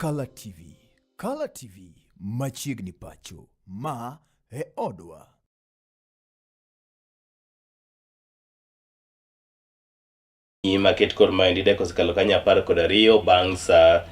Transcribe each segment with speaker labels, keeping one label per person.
Speaker 1: Kala TV. Kala TV machiegni pacho. Ma e odwa.
Speaker 2: Maket kod maendi dakika osekalo kanyo 12 bang' saa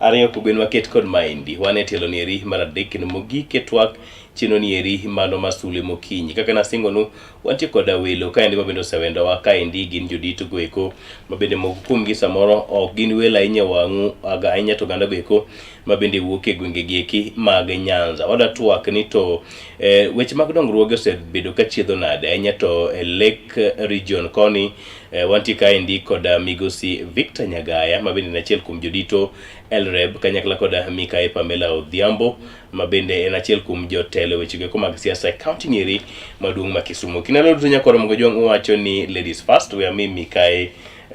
Speaker 2: 2 kogwen. Maket kod maendi wan e tielo nieri mar adek kendo mogik e twak chenro nieri mano masule mokinyi. Kaka nasingonu, wantie koda welo kaendi mabende osewendowa kaendi, gin jodito goeko mabende moko kuomgi samoro ok gin welo ahinya wang'u aga ahinya to oganda goeko mabende wuok e gwenge gieki mag Nyanza. Wada twak ni to weche mag dongruoge osebedo ka chiedho nade ahinya to e Lake Region koni. Wantie kaendi kod migosi Victor Nyagaya ma bende en achiel kuom jodito LREB kanyakla kod Mikayi Pamela Odhiambo ma bende en achiel kuom jotelo weche goeko mag siasa e kaunti nieri maduong' ma Kisumu. Kinalo duto nyakoro Mgojwang' uwacho ni ladies first, we ami Mikayi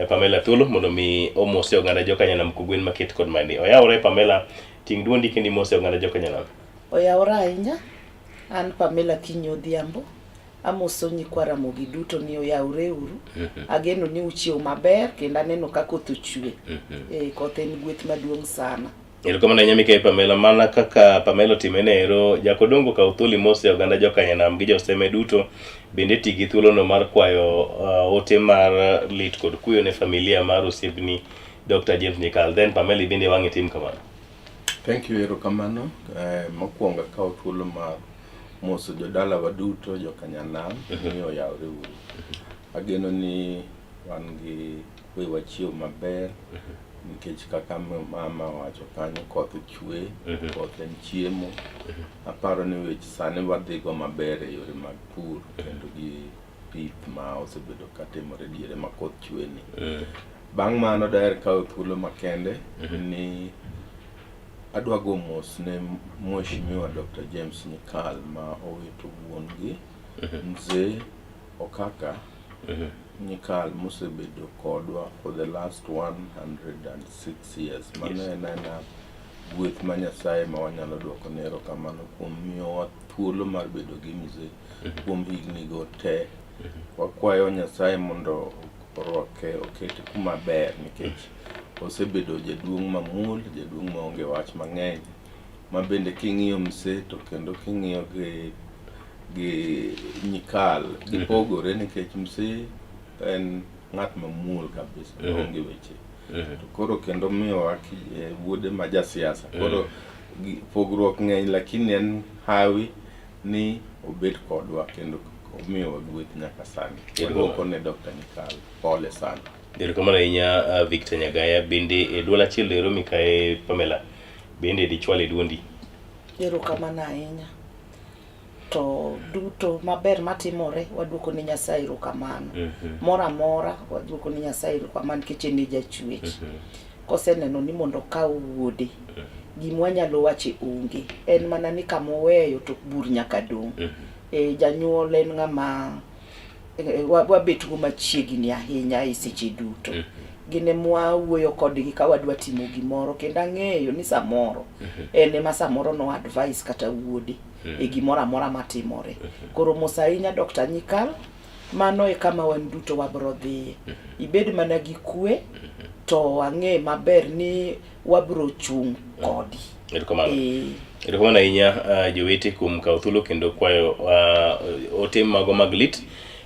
Speaker 2: Pamela thuolo mondo mi omose oganda jokanyanam kogwen maket kod mani. Oyawore Pamela, ting' duondi kendo imose oganda jokanyanam.
Speaker 3: Oyawore ahinya, an Pamela Kinyi Odhiambo. Amoso nyikwa Ramogi duto ni oyawre uru. Ageno ni uchiew maber kendo aneno ka koth ochwe. Koth en gweth maduong' sana.
Speaker 2: Erokamano ahinya Mikayi Pamela, mana kaka Pamela otime ne ero, Jakodongo kaw thuolo imose oganda jokanyanam gi joseme duto, bende ti gi thuolono mar kwayo ote mar lit kod kuyo ne familia mar osiepni Dr. James Nyikal. Then Pamela bende wang'e tim kamano.
Speaker 4: Thank you, erokamano. Mokwongo akawo thuolo mar moso jodalawa duto jokanyanam ni oyawre uru. Ageno ni wan gi kwe, wachiew maber nikech kaka mama owacho kanyo, koth chwe, koth en chiemo. Aparo ni weche sani wadhigo maber e yore mag pur kendo gi pith ma osebedo ka timore diere ma koth chwe ni. Bang' mano daher kawo thuolo makende ni adwa go mos ne Mheshimiwa Dr. James Nyikal ma owito wuon gi Mzee Okaka Nyikal mosebedo kodwa for the last 106 years. Mano en aena gweth ma Nyasaye ma wanyalo duoko ne erokamano kuom miyowa thuolo mar bedo gi mzee kuom higni go te. Wakwayo Nyasaye mondo orwake okete kuma ber nikech osebedo jaduong' mamuol, jaduong' maonge wach mang'eny, ma bende king'iyo mzee to kendo king'iyo gi Nyikal gipogore nikech mzee en ng'at mamuol kabisa, maonge weche. To koro kendo miyowa wuode ma jasiasa. Koro pogruok ng'eny lakini en hawi ni obet kodwa kendo omiyowa gweth nyaka sani. Waduoko ne Dr. Nyikal pole sana.
Speaker 2: Erokamano ahinya Victor Nyagaya. Bende e duol achiel ero Mikayi Pamela, bende dichwal e duondi.
Speaker 3: Erokamano ahinya. To duto maber matimore waduoko ne Nyasaye erokamano. Moro amora waduoko ne Nyasaye erokamano nikech en e jachwech. Koseneno ni mondo okaw wuode, gima wanyalo wache onge. En mana ni kama oweyo to bur nyaka dong'. Janyuol en ng'ama wabet go machiegni ahinya e seche duto. Gin ema wawuoyo kodgi ka wadwa timo gimoro kendo ang'eyo ni samoro en ema samoro no advice kata wuode e gimoro amora matimore. Koro mos ahinya Dr. Nyikal, mano e kama wan duto wabro dhiye. Ibed mana gi kwe to ang'e maber ni wabro chung' kodi.
Speaker 2: Erokamano. Erokamano ahinya jowete kuom kawo thuolo kendo kwayo ote mago mag lit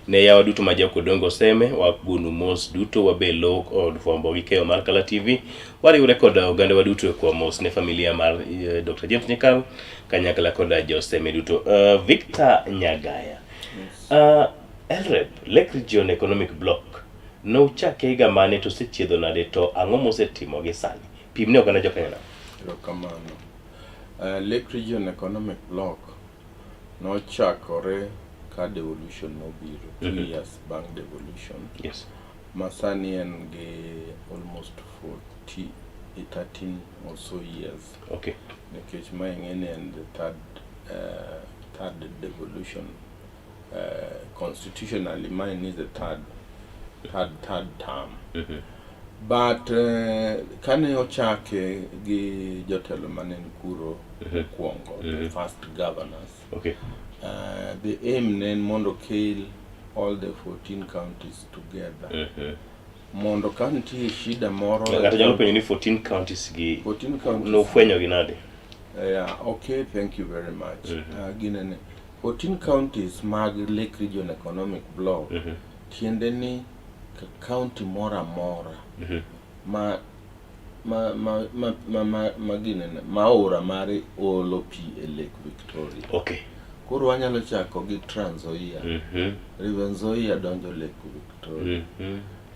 Speaker 2: ne yawa duto ma Jakodongo Seme. Wagonu mos duto wabelo od fwambo gi keyo mar Kala TV. Wariwre kod oganda wa duto kwa mos ne familia mar Dr. James Nyikal kanyakla kod joseme duto. Victor Nyagaya. LREB, Lake Region Economic Bloc, nochake higa mane to osechiedho nade to ang'o mosetimo gi sani? Pim ne oganda jokenya nam.
Speaker 4: Erokamano. Lake Region Economic Bloc nochakore ka devolution nobiro, 2 years bang' devolution. Ma sani en gi almost 40, 13 or so years. Nikech ma ing'e ni en the third devolution. Constitutionally mine is the third term. But kane ochake gi jotelo mane ni kuro mokwongo, the first governors, the aim ne en mondo kel all the 14 counties together. Mondo ka nitie shida moro
Speaker 2: Ng'ato nyalo penjo ni 14 counties gi
Speaker 4: 14 counties
Speaker 2: nofwenyo gi nade?
Speaker 4: Yeah, okay, thank you very much. Ginene 14 counties mag Lake Region Economic Bloc tiende ni ka county moro amora ma ma ma ma ma ma, ma ginene ma aora mare olo pi e Lake Victoria. Koro wanyalo chako gi Trans Nzoia. River Nzoia donjo Lake Victoria.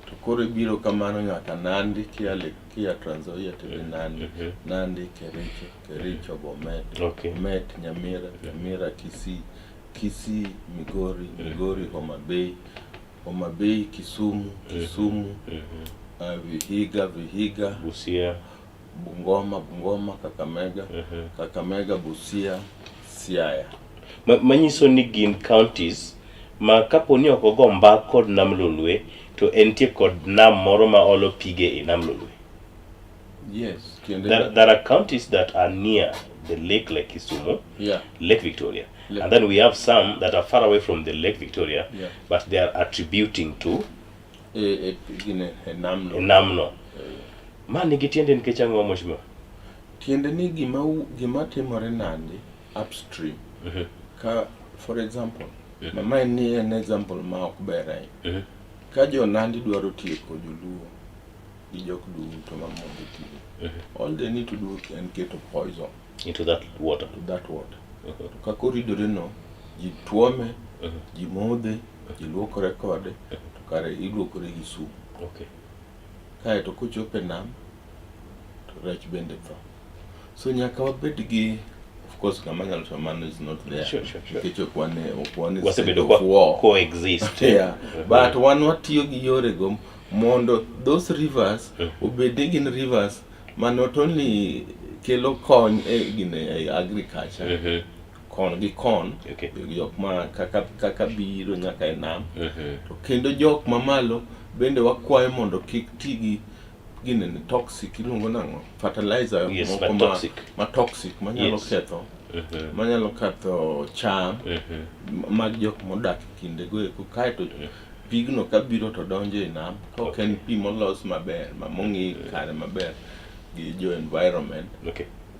Speaker 4: To koro ibiro kamano nyaka Nandi kia Lake kia Trans Nzoia to idhi Nandi. Nandi, Kericho, Kericho, Bomet. Bomet, Nyamira, Nyamira, Kisii, Kisii, Migori, Migori, Homa Bay, Homa Bay, Kisumu, Kisumu, Vihiga, Vihiga,
Speaker 2: Busia.
Speaker 4: Bungoma, Bungoma, Kakamega, Kakamega, Busia, Siaya.
Speaker 2: Manyiso ni gin counties ma kapo ni ok ogo mbak kod Nam Lolwe to entie kod nam moro ma olo pige e Nam Lolwe.
Speaker 4: Yes, tiende
Speaker 2: There are counties that are near the lake like Kisumu, Lake Victoria.
Speaker 4: Lake.
Speaker 2: And then we have some that are far away from the Lake Victoria, but they are attributing to
Speaker 4: E, e, gine, e nam no.
Speaker 2: namno. Ma nigi tiende nikech ang'o mheshimiwa?
Speaker 4: Tiende ni gima timore Nandi upstream. Ka for example, ma en ni en example ma ok ber ahinya. Ka jo Nandi dwaro tieko joluo gi jok duto mamodho pi, all they need to do en keto poison
Speaker 2: into that water.
Speaker 4: To that water. To kaka oridore no, ji tuome, ji modhe, ji luokore kode, to kare iluokore gi sum. Kaeto kochopo e nam, to rech bende tho. So nyaka wabed gi, of course ng'ama nyalo timo mano is not there.
Speaker 2: Sure.
Speaker 4: Nikech ok wan e state
Speaker 2: Wasebedo
Speaker 4: of
Speaker 2: kwa
Speaker 4: war.
Speaker 2: coexist.
Speaker 4: Yeah. But wan watiyo gi yorego mondo those rivers obed ni gin rivers ma not only kelo kony e gine e agriculture kon gi kon jok ma kaka biro nyaka e nam to kendo jok mamalo bende wakwayo mondo kik ti gi ginene toxic iluongo nang'o fertilizer
Speaker 2: Yes,
Speaker 4: moko
Speaker 2: ma toxic.
Speaker 4: Ma toxic manyalo ketho manyalo ketho cham mag jok modak e kinde go eko kaeto pigno kabiro to donjo e nam ka ok en pi molos maber ma mong'i kare maber gi jo environment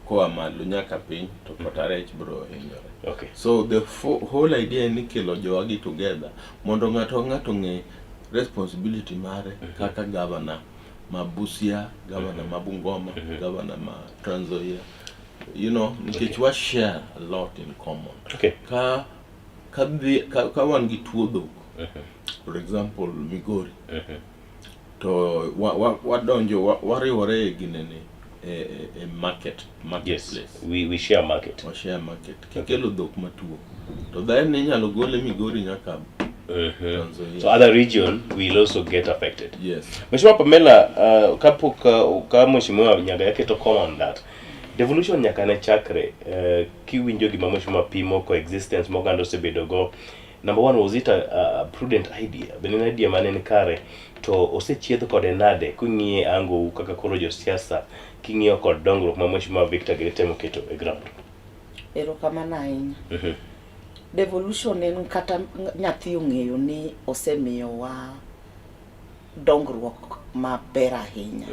Speaker 4: koa malo nyaka piny to kata rech biro hinyore. So the whole idea en ni kelo jowagi together mondo ng'ato ka ng'ato ong'e responsibility mare kaka governor ma Busia, governor ma Bungoma, governor ma Trans Nzoia. Nikech wa share a lot in common. Ka wan gi tuo dhok, for example Migori, to wadonjo wariwore e ginene e market marketplace.
Speaker 2: Yes. We share market.
Speaker 4: Wa share market. Kikelo dhok matuo, to then inyalo gole Migori nyaka Trans Nzoia.
Speaker 2: So other region will also get affected.
Speaker 4: Yes.
Speaker 2: Mheshimiwa Pamela, kapok ka Mheshimiwa Nyagaya keto comment on that, devolution nyaka ne chakre kiwinjo gima Mheshimiwa pimo coexistence moganda osebedo go. Number one, was it a prudent idea? Bende en idea mane ni kare to osechiedh kode nade king'iye ango kaka koro josiasa king'iyo kod dongruok ma Mheshimiwa Victor gini temo keto e ground?
Speaker 3: Erokamano ahinya. Devolution en kata nyathi ong'eyo ni osemiyowa dongruok maber ahinya.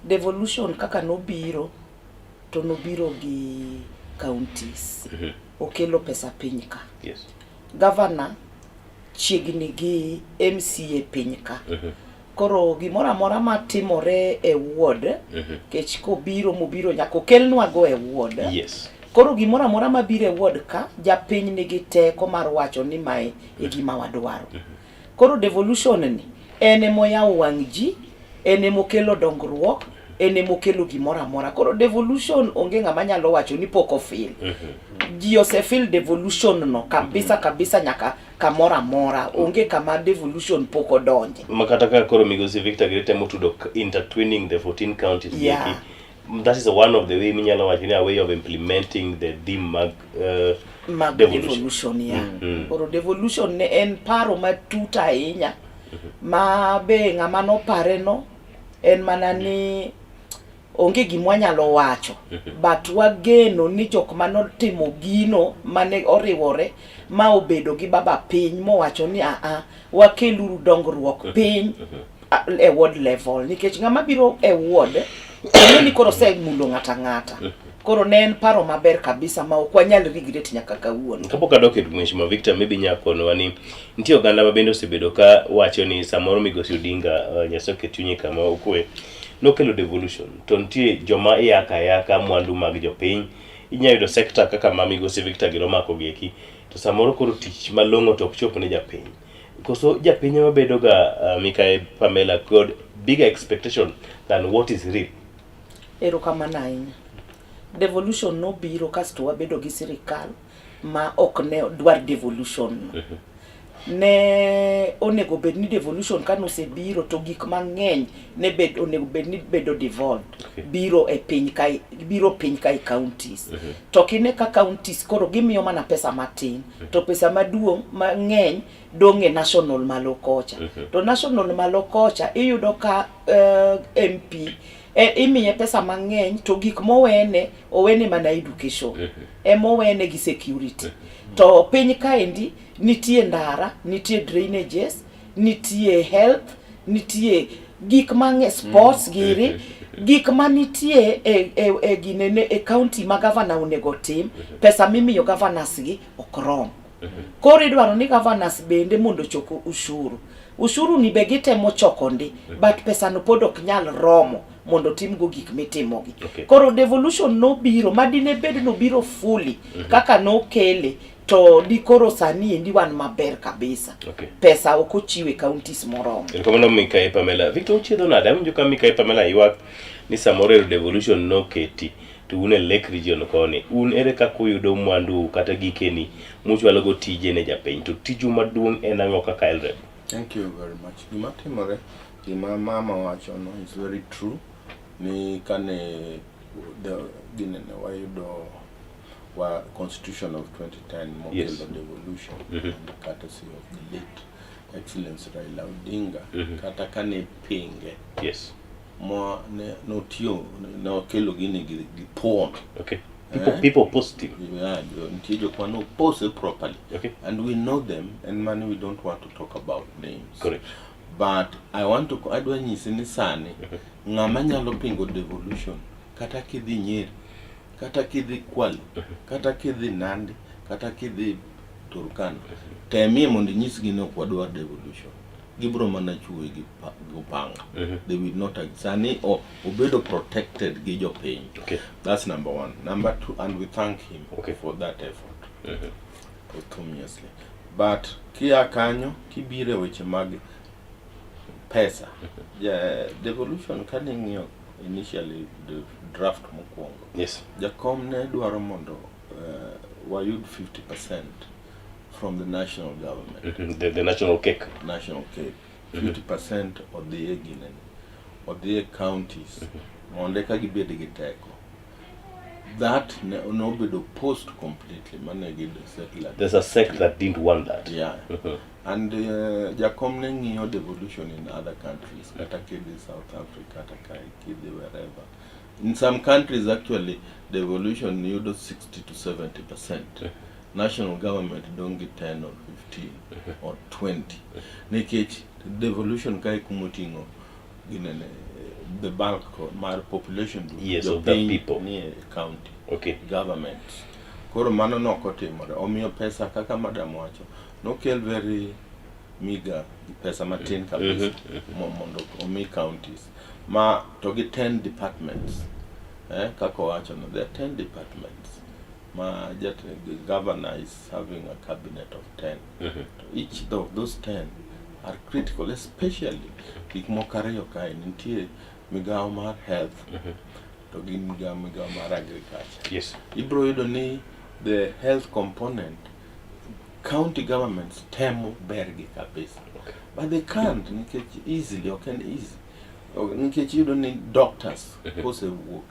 Speaker 3: Devolution kaka nobiro to nobiro gi counties. Okelo pesa piny ka. Governor chiegni gi MCA piny ka. Koro gimoro amora matimore e ward, kech kobiro mobiro nyaka okelnwa go e ward. Koro gimoro amora mabiro e ward ka, japiny nigi teko mar wacho ni mae e gima wadwaro. Koro devolution ni en emoyawo wang' ji, en emokelo dongruok, en emokelo gimoro amora. Koro devolution onge ng'ama nyalo wacho ni pok ofil. Ji osefil devolution no kabisa kabisa nyaka kamoro amora. Onge kama devolution pok odonje.
Speaker 2: Ma kata ka koro migosi Victor gini temo tudo intertwining the 14 counties eki, that is one of the way minyalo wacho ni a way of implementing the theme mag
Speaker 3: mag
Speaker 2: devolution.
Speaker 3: Devolution ya. Koro devolution ne en paro matut ahinya ma be ng'ama nopare no en mana ni onge gima wanyalo wacho but wageno ni jok manotimo gino mane oriwore ma obedo gi baba piny mowacho ni aa wakeluru dongruok piny. e ward level nikech ng'ama biro e ward ong'e ni koro osemulo ng'ata ng'ata. Koro ne en paro maber kabisa ma ok wanyal regret nyaka kawuono.
Speaker 2: Kapok adok e Mheshimiwa Victor, maybe nyakonwa ni nitie oganda ma bende osebedo ka wacho ni samoro Migosi Odinga, Nyasaye oket chunye kama okwe, nokelo devolution to nitie joma iyako ayaka mwandu mag jopiny. Inyalo yudo sector kaka ma Migosi Victor gino omako gi eki, to samoro koro tich malong'o to ok chop ne japiny. Koso japiny ema bedo ga Mikayi Pamela kod bigger expectation than what is real.
Speaker 3: Erokamano ahinya. Devolution nobiro kasto wabedo gi sirikal ma ok ne dwar devolution no. Ne onego bed ni devolution kane osebiro to gik mang'eny ne bed onego bed ni bedo devolved biro e piny kae, biro piny kae counties. To kine ka counties koro gimiyo mana pesa matin to pesa maduong' mang'eny dong' e national malo kocha. To national malo kocha iyudo ka MP imiye pesa mang'eny to gik mowene owene mana education emowene gi security. To piny kaendi nitie ndara, nitie drainages, nitie health, nitie gik mang'eny, sports giri, gik manitie e ginene e county ma governor onego tim, pesa mimiyo governors gi ok rom. Koro idwaro ni governors bende mondo ochok ushuru. Ushuru ni be gitemo choko ndi, but pesa no pod ok nyal romo mondo timgo gik mitimogi. Koro devolution nobiro, ma dine bed nobiro fully kaka nokele, to di koro sani endi wan maber kabisa. Pesa ok ochiwe counties moromo.
Speaker 2: Erokamano Mikayi Pamela. Victor, uchiedho nade? Awinjo ka Mikayi Pamela ywak ni samoro ero devolution noketi to un e Lake Region koni. Un ere kaka uyudo mwandu kata gikeni muchwalo go tije ne japiny? To tiju maduong' en ang'o kaka LREB?
Speaker 4: Thank you very much. Gima timore, gima mama wacho no is very true. Ni kane the ginene wayudo wa constitution of 2010 mokelo devolution and courtesy of the late Excellency Raila Odinga, kata kane pinge mo ne notiyo nokelo gini gi thuon.
Speaker 2: People, people post him.
Speaker 4: Yeah, nitie jok mane oppose properly. And we know them, and many we don't want to talk about names. But I want to adwa nyisi ni sani ng'ama nyalo pingo devolution kata kidhi Nyeri, kata kidhi Kwale, kata kidhi Nandi, kata kidhi Turkana, temie mondo inyisgi ni ok wadwar devolution. Gibiro mana chuoyi gi opanga. They will not agree. Sani obedo protected gi jopiny. That's number one. Number two, and we thank him for that effort. Posthumously. But kia kanyo kibiro e weche mag pesa. Devolution kane ing'iyo initially the draft mokwongo. Jakom ne dwaro mondo wayud 50% from the national government.
Speaker 2: The national cake.
Speaker 4: National cake. 50% odhi e ginene. Odhi e counties. Mondo eka gibed gi teko. That nobedo post completely. Mane gi settle.
Speaker 2: There's a sect that didn't want that.
Speaker 4: Yeah. And Jakom ne ng'iyo devolution in other countries. Kata kidhi South Africa, kata kidhi wherever. In some countries actually devolution yudo 60 to 70%. National government don't get 10 or 15 or 20. Nikech devolution kae kumoting'o ginene the bulk mar population
Speaker 2: Yes, of the people.
Speaker 4: Nie county government. Koro mano nokotimore. Omiyo pesa kaka madam wacho nokel very meager pesa matin kabisa mondo omi counties ma to gi 10 departments kaka owacho no there are 10 departments ma the governor is having a cabinet of 10. Each of those 10 are critical, especially gik moko ariyo kae nitie migawo mar health to gi migawo mar agriculture. Ibro yudo ni the health component county governments temo bergi kabisa. But they can't nikech easily ok en easy. Nikech iyudo ni doctors kosewuok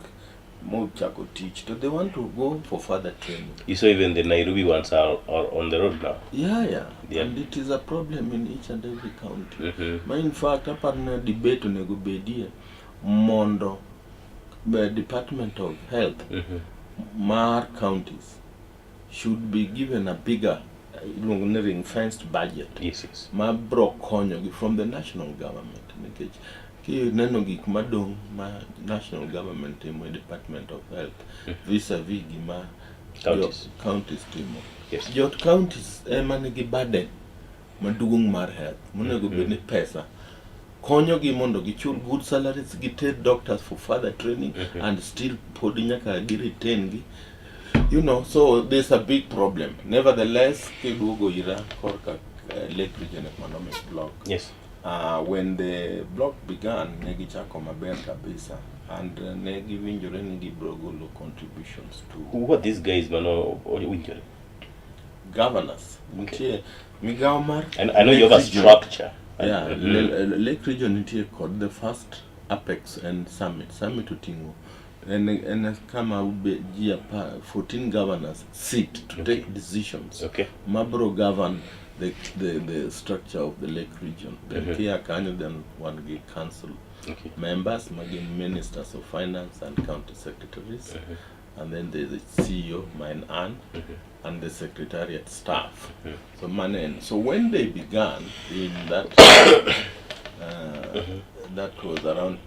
Speaker 4: mochako tich to they want to go for further training.
Speaker 2: You saw even the Nairobi ones are on the road now.
Speaker 4: Yeah. And it is a problem in each and every county. Ma in fact aparo ni debate onego bedie mondo the Department of Health mar counties should be given a bigger Iluongo ni ring fenced budget
Speaker 2: Yes.
Speaker 4: ma bro konyogi from the national government, nikech kineno gik madong' ma national government timo e Department of Health vis-a-vis gima
Speaker 2: Counties.
Speaker 4: jo counties timo, jo counties ema nigi burden maduong' mar health monego bed ni pesa konyogi mondo gichul good salaries, giter doctors for further training, and still pod nyaka gi retain gi. So there's a big problem. Nevertheless, kiduogo ira korka Lake Region Economic Block, when the block began, ne gichako maber kabisa and ne giwinjore ni gibro golo contributions to
Speaker 2: Who are these guys mano owinjore?
Speaker 4: Governors. Nitie migawo mar
Speaker 2: I know you have a
Speaker 4: Lake Region.
Speaker 2: structure.
Speaker 4: Yeah, Lake Region nitie kod the first apex and summit. Summit oting'o en kama ji 14 governors sit to take decisions mabro govern the structure of the lake region. Then kia kanyo, then wan gi council members magin ministers of finance and county secretaries, and then there's a CEO, mine Ann, and the secretariat staff. So manen. So when they began in that, that was around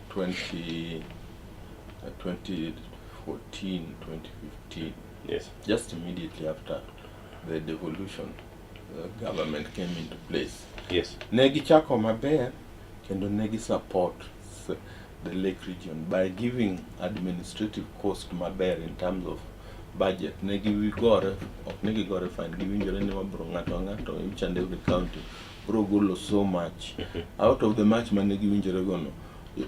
Speaker 4: 2014, 2015, just immediately after the devolution government came into place. Ne gichako maber kendo ne gi support the lake region by giving administrative cost maber in terms of budget. Ne gigore, ok ne gigore fine, giwinjore ni wabro ng'ato ng'ato, each and every county bro golo so much. Out of the much mane giwinjore go no,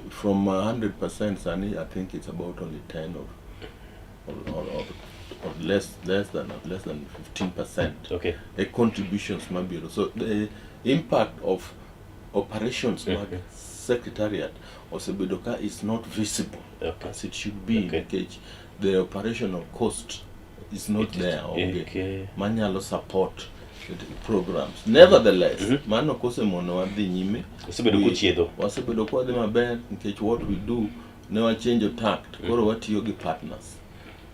Speaker 4: from 100%, sani I think it's about only 10 or less than 15% a contributions mabiro. So the impact of operations mag secretariat osebedo ka is not visible as it should be, nikech the operational cost is not there, onge manyalo support the programs. Nevertheless, mano kosemonowa dhi nyime.
Speaker 2: Osebedo kuchiedho.
Speaker 4: Wasebedo kwadhi maber nikech what we do, ne wachenjo tact, koro watiyo gi partners,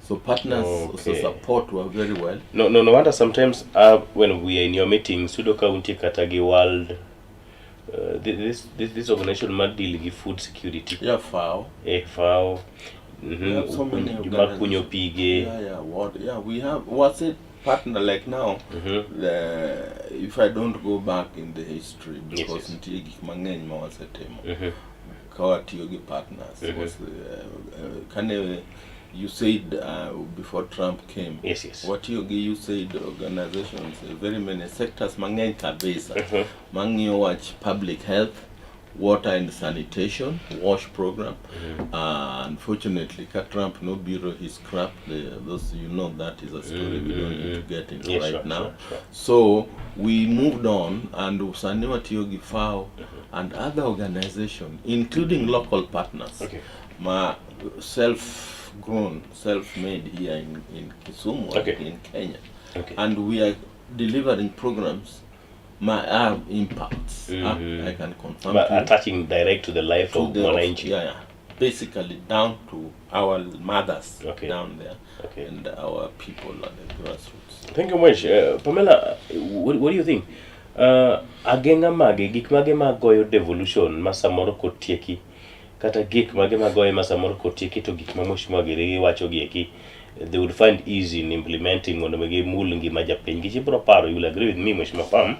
Speaker 4: so partners also support wa very well.
Speaker 2: No wonder sometimes when we are in your meetings, yudo ka untie kata gi world this organization mar deal gi food security.
Speaker 4: Yeah, FAO.
Speaker 2: FAO.
Speaker 4: We have so many
Speaker 2: Joma kunyo pige.
Speaker 4: Yeah, what? Yeah, we have. What's it? Partner like now. If I don't go back in the history, because nitie gik mang'eny ma wasetimo ka watiyo gi partners. Was, kane USAID, before Trump came, watiyo gi USAID organizations, very many sectors mang'eny kabisa mang'iyo wach public health, water and sanitation, WASH program. Unfortunately, ka Trump nobiro, he scrapped those. You know, that is a story we don't need to get into right now. So we moved on and sani watiyo gi FAO and other organization, including local partners ma self grown, self made here in Kisumu and in Kenya, and we are delivering programs ma have impacts. I can confirm
Speaker 2: But
Speaker 4: to you.
Speaker 2: Attaching direct to the life
Speaker 4: To
Speaker 2: of
Speaker 4: the
Speaker 2: mwananchi.
Speaker 4: Yeah. Basically down to our mothers down there and our people at the grassroots.
Speaker 2: Thank you much. Pamela, what do you think? Ageng'a mage, gik mage magoyo devolution ma samoro kotieki, kata gik mage magoye ma samoro kotieki to gik ma Mheshimiwa Giri wacho gi eki, they would find easy in implementing mondo mi gimul ngima japiny. Nikech ibro paro, you will agree with me, Mheshimiwa Pam,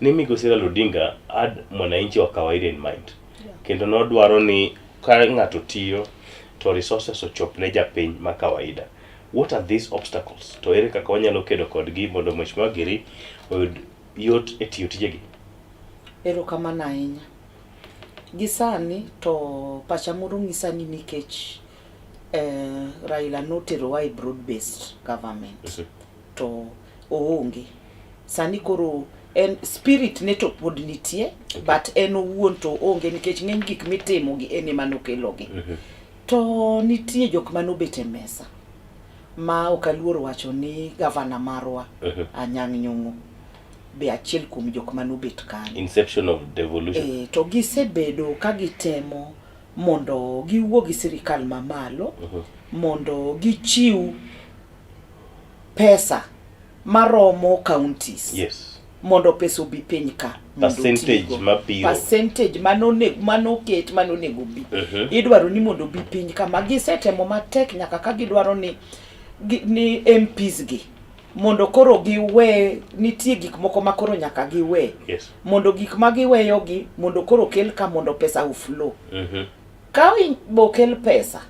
Speaker 2: ni Migosi Raila Odinga had mwananchi wa kawaida in mind. Kendo nodwaro ni ka ng'ato tiyo to resources ochop ne japiny ma kawaida. What are these obstacles? To ere kaka wanyalo kedo kodgi mondo Mheshimiwa Giri oyud yot e tiyo tijegi?
Speaker 3: Erokamano ahinya. Gi sani to pacha moro ng'isa ni nikech Raila noterowa e broad based government to oonge. Sani koro en spirit ne to pod nitie, but en owuon to onge, nikech ng'eny gik mitimo gi en ema nokelogi. To nitie jok manobet e mesa ma ok aluor wacho ni gavana marwa Anyang' Nyong'o be achiel kuom jok manobet kanyo.
Speaker 2: Inception of devolution.
Speaker 3: E, to gisebedo ka gitemo mondo giwuo gi sirikal mamalo mondo gichiw pesa. Maromo counties. Mondo pesa obi piny ka. Mondo
Speaker 2: Percentage
Speaker 3: otigo.
Speaker 2: mabiro.
Speaker 3: Percentage manoket manonego bi. Idwaro ni mondo obi piny ka ma gisetemo matek nyaka ka gidwaro ni MPs gi mondo koro giwe nitie gik moko ma koro nyaka giwe. Mondo gik ma giweyogi mondo koro kel ka mondo pesa oflow. Ka okel pesa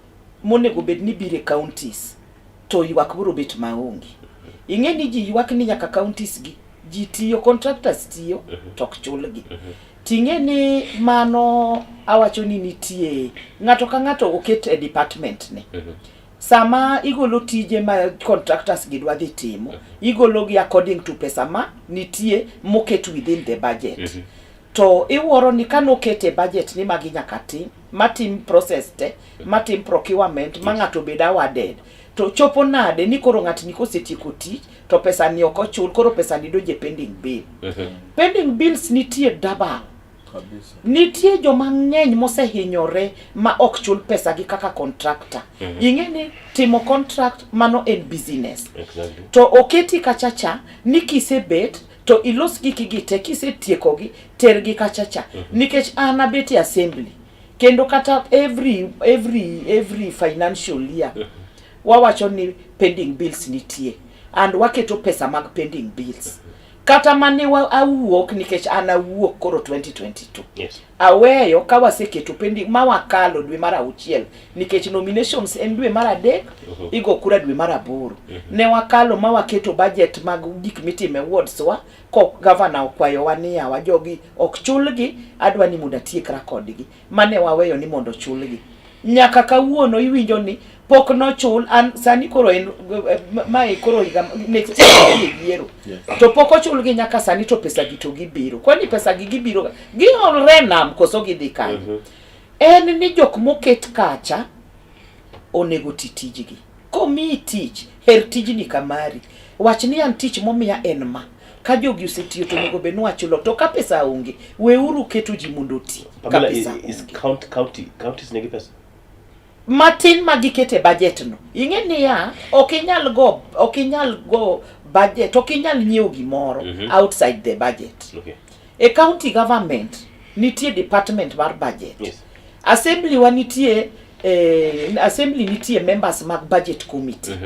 Speaker 3: monego bed ni biro e counties to ywak biro bet maonge. Ing'e ni ji ywak ni nyaka counties gi ji tiyo, contractors tiyo to ok chulgi. Ting'e ni mano awacho ni nitie ng'ato ka ng'ato oket e department ne. Sama igolo tije ma contractors gi dwa dhi timo, igolo gi according to pesa ma nitie moket within the budget. To iwuoro ni kanoket e budget ni magi nyaka tim, matim process te, matim procurement, ma ng'ato bed awarded. To chopo nade ni koro ng'atni kosetieko tich to pesa ni ok ochul, koro pesa ni donje pending bill. Pending bills nitie double.
Speaker 4: Kabisa.
Speaker 3: Nitie joma ng'eny mosehinyore ma ok chul pesa gi kaka contractor. Ing'e ni timo contract mano en business. To oketi kachacha ni kisebet to ilos giki gi te, kisetiekogi tergi kachacha. Nikech an abet e assembly kendo kata every financial year wawacho ni pending bills nitie and waketo pesa mag pending bills. Kata mane awuok nikech an awuok koro 2022. Aweyo ka waseketo pending ma wakalo dwe mar 6 nikech nominations en dwe mar 3, igo kura dwe mar 8. Ne wakalo ma waketo budget mag gik mitime wards wa ko governor okwayowa ni yawa jogi ok chulgi, adwa ni mondo atiekra kodgi. Mane waweyo ni mondo chulgi. Nyaka kawuono iwinjo ni pok nochul, an sani koro en mae koro higa next year yiero. To pok ochulgi nyaka sani to pesa gi to gibiro. Kwani pesa gi gibiro giolre nam koso gidhi kanye? En ni jok moket kacha onego ti tijgi. Komiyi tich, her tijni kamari. Wach ni an tich momiya en ma. Ka jogi osetiyo to onego bed ni wachulo. To ka pesa onge, weuru keto ji mondo oti. Ka
Speaker 2: Pamela,
Speaker 3: pesa
Speaker 2: is
Speaker 3: onge.
Speaker 2: Counties nigi pesa?
Speaker 3: Matin ma gikete budget no. Ing'e niya, ok inyal go budget, ok inyal nyiewo gimoro outside the budget. E county government nitie department mar budget. Assembly wa nitie, assembly nitie members mag budget committee.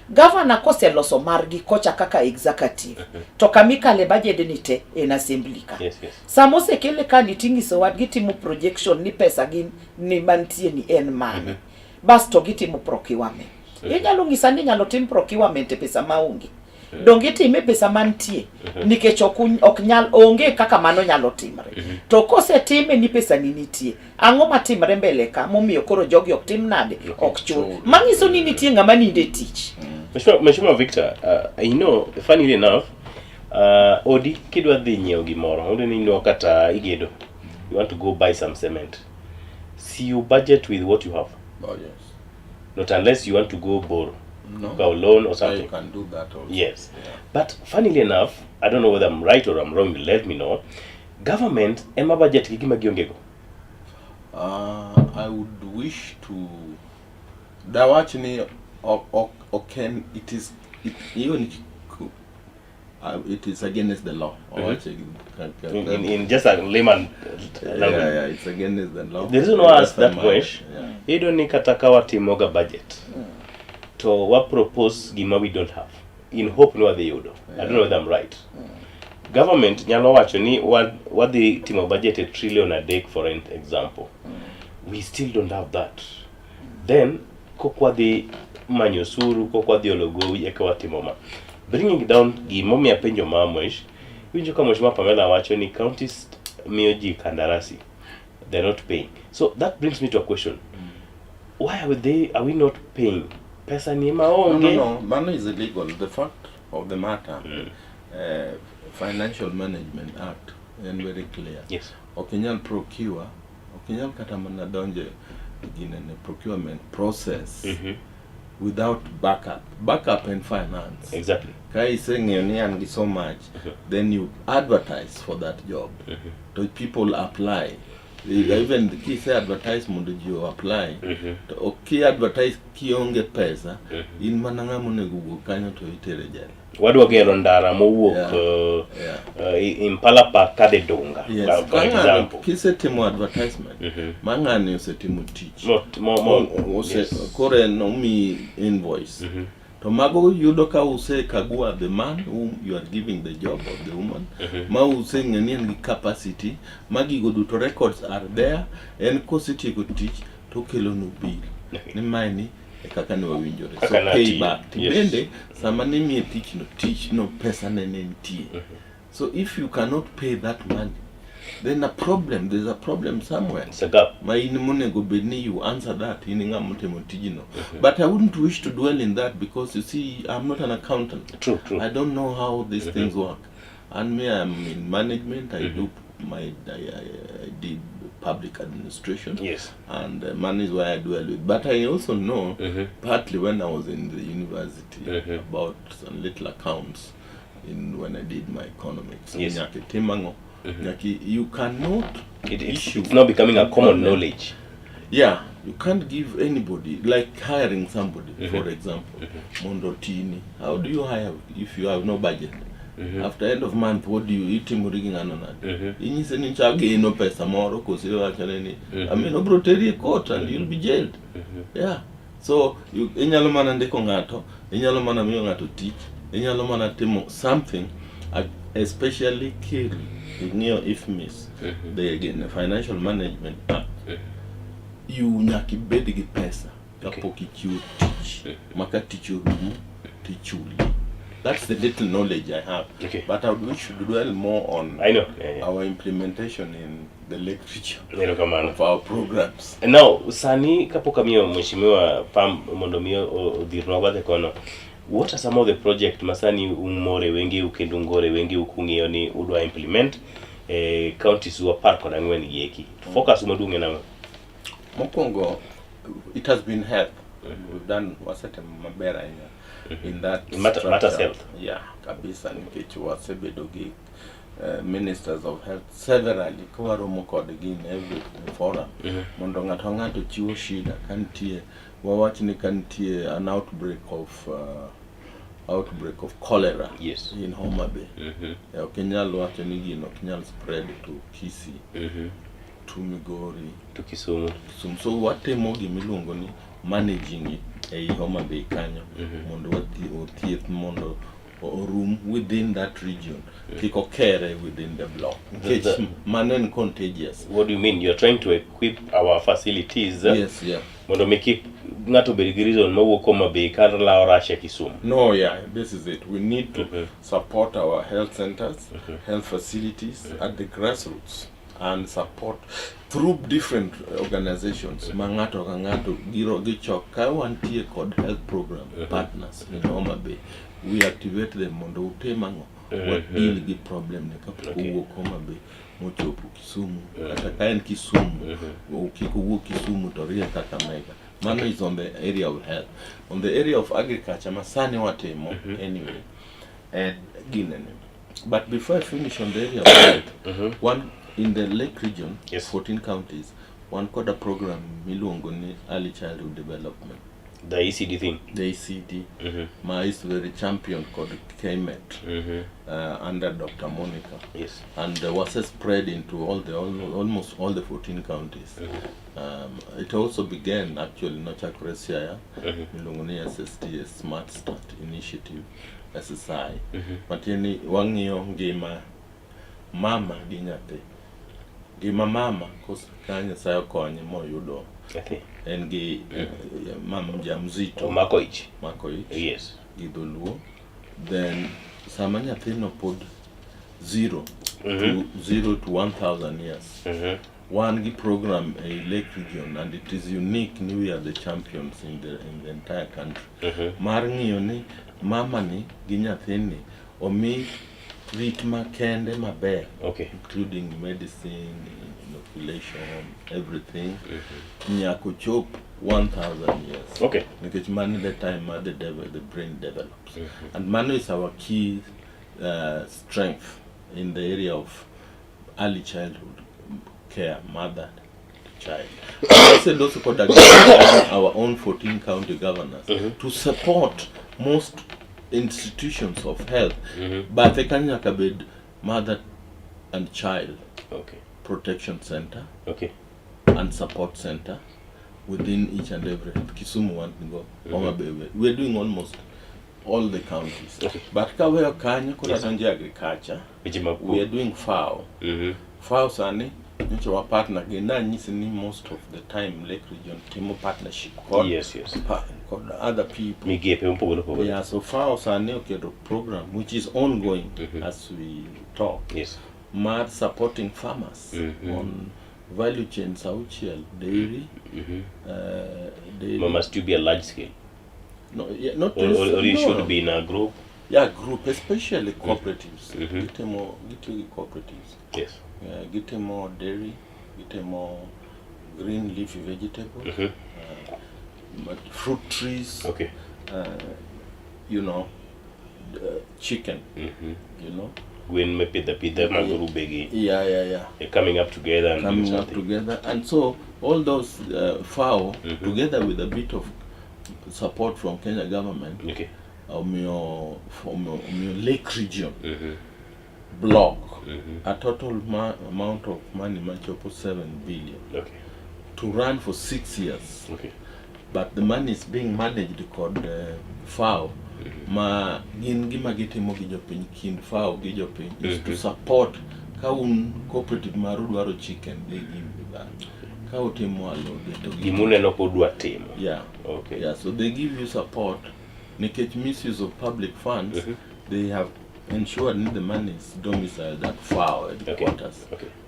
Speaker 3: Governor koseloso margi kocha kaka executive. To kamikale budget ni te en assembly ka. Sama osekele ka ni ting'iso wat gitimo projection ni pesa gi ni mantie ni en mane. Bas to gitimo procurement. Inyalo ng'isa ni inyalo tim procurement e pesa maonge. Donge itime pesa mantie nikech ok nyal, onge kaka mano nyalo timre. To kosetime ni pesa ni nitie, ang'o matimre mbele ka momiyo koro jogi ok tim nade, ok chul. Manyiso ni nitie ng'ama ninde tich.
Speaker 2: Mheshimiwa Victor, you know, funnily enough, odi kidwa dhi nyiewo gimoro, odi ni inwa kata igedo, you want to go buy some cement. See you budget with what you have.
Speaker 4: Oh, yes.
Speaker 2: Not unless you want to go borrow.
Speaker 4: No.
Speaker 2: Go loan or
Speaker 4: Yeah,
Speaker 2: something.
Speaker 4: you can do that also.
Speaker 2: Yes.
Speaker 4: Yeah.
Speaker 2: But funnily enough, I don't know whether I'm right or I'm wrong, let me know. Government ema budget gi gima gionge go.
Speaker 4: I would wish to dawach ni ok en, it is it, even it is against the law. Owache gi
Speaker 2: In just a layman language.
Speaker 4: Yeah, yeah, it's against the law.
Speaker 2: The reason why I asked that
Speaker 4: Yes,
Speaker 2: question,
Speaker 4: yeah.
Speaker 2: iyudo ni kata ka watimoga budget, to wa propose gima we don't have in hope ni wadhi yudo. I don't know whether I'm right. Government nyalo wacho ni wadhi timo budget e trillion 3 for an example. We still don't have that. Then kok wadhi manyo osuru, kok wadhi olo gowi eka watimo ma. Bringing down gimomiyo apenjo ma Mwesh, iwinjo ka Mheshimiwa Pamela wacho ni counties miyo ji kandarasi, they're not paying. So that brings me to a question. Why are we not paying? Pesa ni ma
Speaker 4: No,
Speaker 2: onge.
Speaker 4: no, no. Mano is illegal. The fact of the matter, Financial Management Act en very clear. Ok inyal procure, ok inyal kata mana donje ginene procurement process without backup. Backup and finance. Ka iseng'eyo ni an gi so much, then you advertise for that job. To people apply. Even kise advertise mondo ji o apply, to ok ki advertise kionge pesa, in mana ng'ama onego wuog kanyo to itere jela.
Speaker 2: Wadwa gero ndara mowuok
Speaker 4: Yeah.
Speaker 2: Impala Park kadhi Dunga.
Speaker 4: Yes.
Speaker 2: For
Speaker 4: Ka ng'ano
Speaker 2: example.
Speaker 4: kisetimo advertisement, ma ng'ani osetimo tich.
Speaker 2: Yes.
Speaker 4: Koro en omiyi invoice. To mago yudo ka usekagua the man whom you are giving the job or the woman, ma useng'e ni en gi capacity, ma gigo duto records are there, en kosetieko tich to okelonu bill. Ni mae ni e kaka ne wawinjore. So
Speaker 2: Kaka
Speaker 4: pay
Speaker 2: natiyo.
Speaker 4: back. To bende sama nimiye tichno, tichno pesa ne nitie. So if you cannot pay that money, then a problem, there's a problem somewhere.
Speaker 2: It's a gap.
Speaker 4: Ma in monego bed ni you answer that in ng'ama otimo tijno. But I wouldn't wish to dwell in that because you see, I'm not an accountant.
Speaker 2: True, true.
Speaker 4: I don't know how these things work. And me, I'm in management. I do my, I did public administration. And money is where I dwell with. But I also know, partly when I was in the university, about some little accounts in when I did my economics. Nyaka itim ang'o? Nyaka you cannot issue
Speaker 2: It's now becoming a common
Speaker 4: problem.
Speaker 2: knowledge.
Speaker 4: Yeah, you can't give anybody, like hiring somebody, for example, mondo tini. How do you hire if you have no budget? After end of month, what do you itimo gi ng'ano nade? Inyise ni chageno pesa moro koso iwachone ni I mean obro teri e court and you'll be jailed. Yeah. So you, inyalo mana ndiko ng'ato, inyalo mana miyo ng'ato tich, inyalo mana timo something, especially kill ing'iyo IFMIS, the again, Financial Management Act. You nyaka ibed gi pesa kapok ichiwo tich ma ka tich orumo tichuli. That's the little knowledge I have. But I wish to dwell more on
Speaker 2: I know. Yeah.
Speaker 4: our implementation in the Lake Region
Speaker 2: Erokamano.
Speaker 4: of our programs.
Speaker 2: Now, sani kapok amiyo Mheshimiwa Pam mondo mi odhirnwa bathe kono, what are some of the project ma sani umore wengeu kendo ungore wengeu kung'iyo ni udwa implement counties u 14 gi eki? Focus maduong' en ang'o?
Speaker 4: Mokwongo, it has been health. We've done wasetimo maber ahinya in that
Speaker 2: In matters
Speaker 4: structure.
Speaker 2: health.
Speaker 4: Yeah, kabisa nikech wasebedo gi ministers of health severally ka waromo kodgi in every forum mondo ng'ato ka ng'ato chiwo shida ka nitie wawach ni ka nitie an outbreak of cholera in Homa Bay. Ok inyal wacho ni gino ok nyal spread to Kisii, to Migori,
Speaker 2: To Kisumu.
Speaker 4: Kisumu. So watimo gimiluongo ni managing it ei Homa Bay kanyo mondo othieth mondo orum within that region kik okere within the block nikech mano en contagious.
Speaker 2: What do you mean? You're trying to equip our facilities
Speaker 4: Yes, yeah.
Speaker 2: mondo mi kik ng'ato obed gi reason mawuok Homa Bay kar lawo Russia Kisumu.
Speaker 4: No, yeah, this is it. We need to support our health centers, health facilities at the grassroots and support through different organizations ma ng'ato ka ng'ato giro gichok ka wantie kod health program partners in Homa Bay, we activate them mondo utim ang'o wa deal gi problem ne kapok owuok Homa Bay mochopo Kisumu kata ka en Kisumu kik owuok Kisumu to rie Kakamega. Mano is on the area of health. On the area of agriculture ma sani watimo anyway and ginene. But before I finish on the area of health, one in the Lake Region, 14 counties, wan kod a program miluongo ni Early Childhood Development.
Speaker 2: The ECD thing.
Speaker 4: The ECD, ma is very champion kod KMET under Dr. Monica. And was spread into almost all the 14 counties. It also began actually nochakore Siaya, miluongo ni SST, Smart Start Initiative, SSI. Matiende ni wang'iyo ngima mama gi nyathi. Ngima mama ka Nyasaye okonye moyudo
Speaker 2: Nyathi.
Speaker 4: en gi mama jamzito
Speaker 2: Omako ich.
Speaker 4: Mako ich.
Speaker 2: Yes.
Speaker 4: Gi dholuo. Then sama nyathino pod 0 to 0 to 1000 years. Wan gi program e Lake Region and it is unique ni we are the champions in the entire country. Mar ng'iyo ni mama ni gi nyathini omi rit makende maber. Including medicine, inoculation, everything. Nyaka ochop 1000 years. Nikech mano the time ma the brain develops. And mano is our key strength in the area of early childhood. care mother to child. Waseloso kod agreement our own 14 county governors to support most institutions of health. Bathe kanyo nyaka bed mother and child protection center and support center within each and every Kisumu want to go. Homa Bay. We are doing almost all the counties. But kaweyo kanyo koro adonjo e agriculture.
Speaker 2: Weche mag
Speaker 4: We are
Speaker 2: pur.
Speaker 4: doing FAO. FAO sani nyocha wa partner gi nanyisi ni most of the time Lake Region timo partnership kod kod other people.
Speaker 2: Migepe mopogore opogore.
Speaker 4: Yeah, so FAO sani oketo program which is ongoing as we talk. Mar supporting farmers on value chains auchiel, dairy, dairy.
Speaker 2: Ma must you be a large scale?
Speaker 4: No, yeah, not
Speaker 2: Or you
Speaker 4: no.
Speaker 2: should be in a group?
Speaker 4: Yeah, group, especially cooperatives. Gitimo, gitiyo gi cooperatives. Yeah, gitimo dairy, gitimo green leafy vegetables, but fruit trees. Chicken.
Speaker 2: Gwen mipidho apidha mag grube gi.
Speaker 4: Yeah.
Speaker 2: They're coming up together and doing
Speaker 4: Coming up
Speaker 2: something.
Speaker 4: together, and so all those FAO together with a bit of support from Kenya government. Omiyo Lake Region block a total amount of money machopo 7 billion. To run for 6 years. But the money is being managed kod FAO. Ma gin gima gitimo gi jopiny, kind FAO gi jopiny is to support. Ka un cooperative maru dwaro chicken, they give you that. Ka utimo alode to gi
Speaker 2: Gimuneno kodwa timo.
Speaker 4: Yeah. Yeah, so they give you support. Nikech misuse of public funds, they have ensured ni the money is domiciled at FAO headquarters.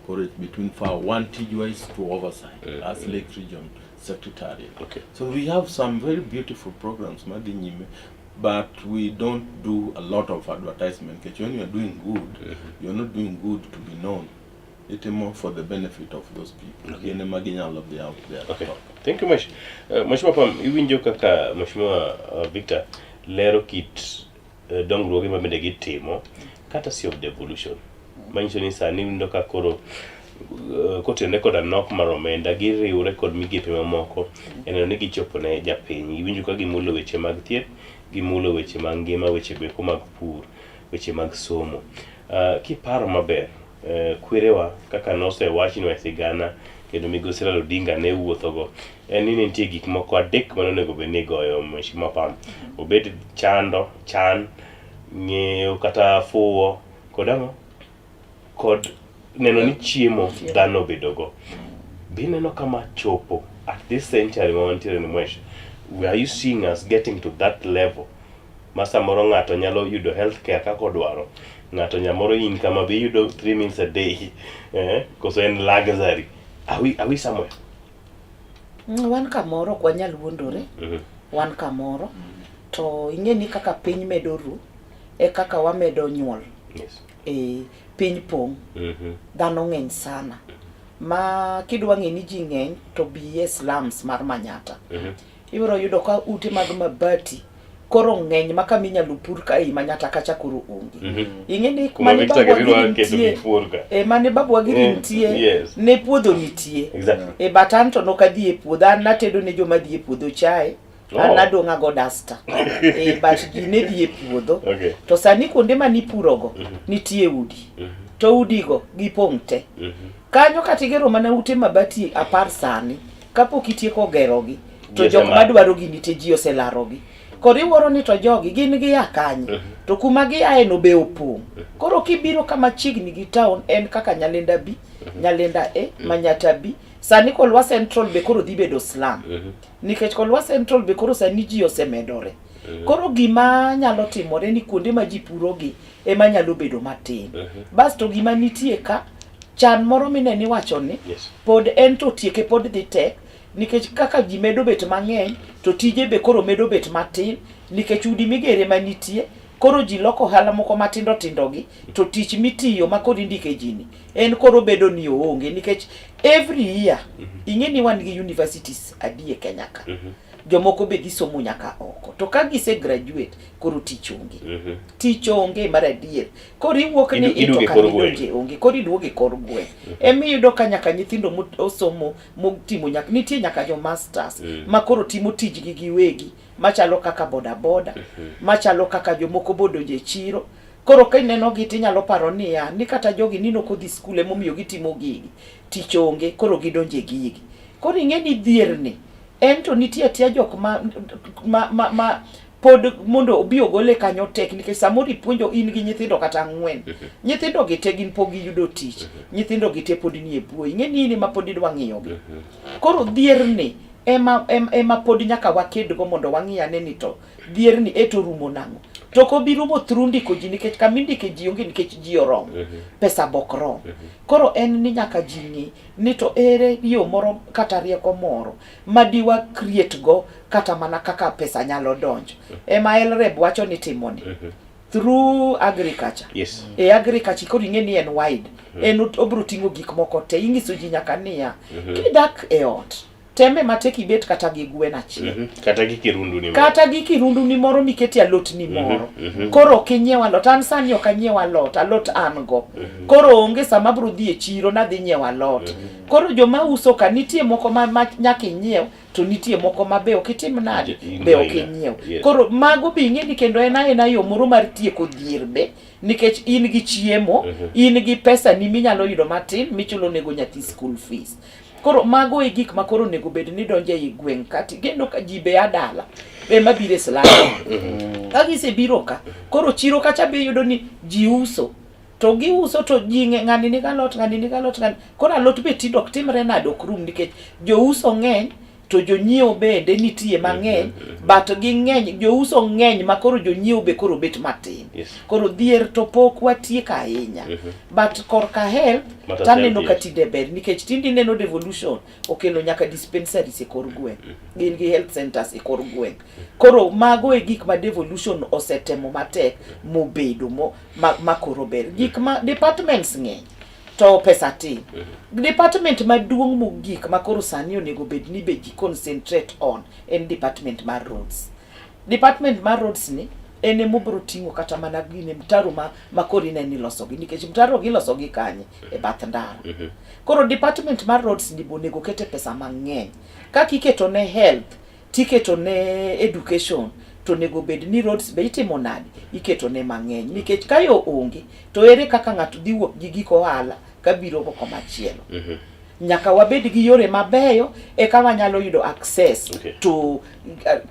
Speaker 4: Koro it's between FAO, one tijwa is to oversight as Lake Region Secretariat. So we have some very beautiful programs madhi nyime, but we don't do a lot of advertisement. Nikech when you are doing good, you're not doing good to be known. It's more for the benefit of those people. Gin ema ginyalo dhi out there to talk.
Speaker 2: Thank you much. Mheshimiwa Pam, iwinjo kaka Mheshimiwa Victor lero kit dongruoge ma bende gitimo courtesy of devolution. Manyiso ni sani iwinjo ka koro kotenore koda nok mar omenda giriwre kod migepe mamoko e neno ni gichopo ne japiny. Iwinjo ka gimulo weche mag thieth, gimulo weche mag ngima, weche goeko mag pur, weche mag somo. Kiparo maber, kwerewa kaka nosewachnwa e sigana kendo migosi Raila Odinga ne wuothogo, en ni nitie gik moko adek mane onego bed ni igoyo Mheshimiwa Pam. Obed chando, chan, ng'eyo kata fuwo, kod ang'o? Kod neno ni chiemo dhano obedogo. Be ineno kama chopo at this century ma wantiere ni Mwesh, are you seeing us getting to that level ma samoro ng'ato nyalo yudo health care kaka odwaro, ng'ato nyamoro in kama be iyudo 3 meals a day, koso en luxury? Are we somewhere?
Speaker 3: Wan kamoro, ok wanyal wuondore. Wan kamoro. To ing'e ni kaka piny medo ru, e kaka wamedo nyuol. Piny pong'. Dhano ng'eny sana. Ma kidwa ng'e ni ji ng'eny, to bi e slums mar Manyatta. Ibiro yudo ka ute mag mabati koro ng'eny ma kama inyalo pur ka ei Manyatta kacha koro onge. Ing'e ni
Speaker 2: Kuma
Speaker 3: mane
Speaker 2: Victor
Speaker 3: babwa
Speaker 2: Giri
Speaker 3: giri
Speaker 2: keto
Speaker 3: nitie,
Speaker 2: gik pur ka.
Speaker 3: Mane babwa giri nitie, ne puodho nitie. But an to nok adhi e puodho, an natedo ne joma dhi e puodho chae. An nadong' ago duster. But ji ne dhi e puodho. To sani kuonde manipurogo, nitie udi. To udigo gipong' te. Kanyo kata igero mana ute mabati 10 sani, kapok itieko gerogi, to
Speaker 2: Ji
Speaker 3: jok
Speaker 2: osemako.
Speaker 3: madwaro gi nitie ji oselarogi. Koro iwuoro ni to jogi gin gia kanye? To kuma giae no be opong'. Koro kibiro kama chiegni gi town en kaka Nyalenda B, Nyalenda A, Manyatta B. Sani Kolwa Central be koro dhi bedo slum. Nikech Kolwa Central be koro sani ji osemedore. Koro gima nyalo timore ni kuonde ma ji purogi ema nyalo bedo matin. Bas to gima nitie ka, chan moro mineno iwacho ni, pod en to tieke pod dhi tek, nikech kaka ji medo bet mang'eny, to tije be koro medo bet matin, nikech udi migere manitie, koro ji loko ohala moko matindo tindo gi, to tich mitiyo ma koro indike ji ni, en koro bedo ni oonge, nikech every year, ing'e ni wan gi universities adi e Kenya ka. Jomoko be dhi somo nyaka oko. To ka gise graduate, koro tich onge. Tich onge mar adier. Koro iwuok ni
Speaker 2: Iduogo
Speaker 3: ito
Speaker 2: e
Speaker 3: kama
Speaker 2: kor gweng'.
Speaker 3: idonje onge. Koro iduogo e kor gweng'. Emiyudo ka nyaka nyithindo osomo motimo nyaka nitie nyaka jo masters ma koro timo tijgi giwegi machalo kaka boda boda, machalo kaka jomoko bodonje e chiro. Koro ka ineno gi tinyalo paro niya, ni kata jogi ni nokodhi skul emomiyo gitimo gigi. Tich onge, koro gidonje gigi. Koro ing'e ni dhierni, en to nitie atia jok ma pod mondo obi ogole kanyo tek nikech samoro ipuonjo in gi nyithindo kata ang'wen. Nyithindo gi te gin pok giyudo tich. Nyithindo gi te pod nie bwo. Ing'e ni in ema pod idwa ng'iyogi. Koro dhierni ema pod nyaka wakedgo mondo wang'i ane ni to dhierni e to rumo nang'o. To ok obi rumo through ndiko ji nikech kama indike ji onge nikech ji oromo. Pesa bok rom. Koro en ni nyaka ji ng'i ni to ere yo moro kata rieko moro ma diwa create go kata mana kaka pesa nyalo donjo. Ema LREB wacho ni timoni. Through agriculture. E agriculture koro ing'e ni en wide. En obro ting'o gik moko te. Ing'iso ji nyaka niya, kidak e ot, teme matek ibet kata gi gwen achiel.
Speaker 2: Kata gi kirundu ni moro.
Speaker 3: Kata gi kirundu ni moro miketie alot ni moro. Koro ok inyiew alot. An sani ok anyiew alot. Alot an go. Koro onge sama abro dhi e chiro nadhi nyiew alot. Koro joma uso ka nitie moko ma nyaka inyiew, to nitie moko ma be ok itim nade, be ok inyiew. Koro mago be ing'e ni kendo en aena yo moro mar tieko dhier be, nikech in gi chiemo, in gi pesa ni minyalo yudo matin michulo nego nyathi school fees. Koro mago e gik ma koro onego bed ni donjo ei gweng' ka tigeno ka ji be a dala ema biro e slum. Ka gisebiro ka, koro chiro kacha be iyudo ni ji uso. To giuso to ji ng'ani nigi alot, ng'ani nigi alot, ng'ani. Koro alot be tinde ok timre nade ok rum nikech jouso ng'eny to jonyiewo bende nitie mang'eny, but ging'eny, jouso ng'eny ma koro jonyiewo be koro bet matin. Koro dhier to pok watieko ahinya. But korka health,
Speaker 2: Matters
Speaker 3: taneno
Speaker 2: health,
Speaker 3: ka
Speaker 2: yes.
Speaker 3: tinde ber nikech tinde ineno devolution okelo nyaka dispensaries e kor gweng'. Gin gi health centers e kor gweng'. Koro mago e gik ma devolution osetemo matek mobedo ma koro ber. Gik ma departments ng'eny to pesa tin. Department maduong' mogik ma koro sani onego bed ni be ji concentrate on en department mar roads. Department mar roads ni en ema obiro ting'o kata mana gine mtaro ma koro ineno ni ilosogi nikech mtaro gi ilosogi kanye e bath ndara. Koro department mar roads ni be onego kete pesa mang'eny. Kaka iketo ne health, tiketo ne education, to onego bed ni roads be itimo nade? Iketo ne mang'eny. Nikech ka yo onge, to ere kaka ng'ato dhi wuok gi gik ohala kabiro go komachielo. Nyaka wabed gi yore mabeyo eka wanyalo yudo access to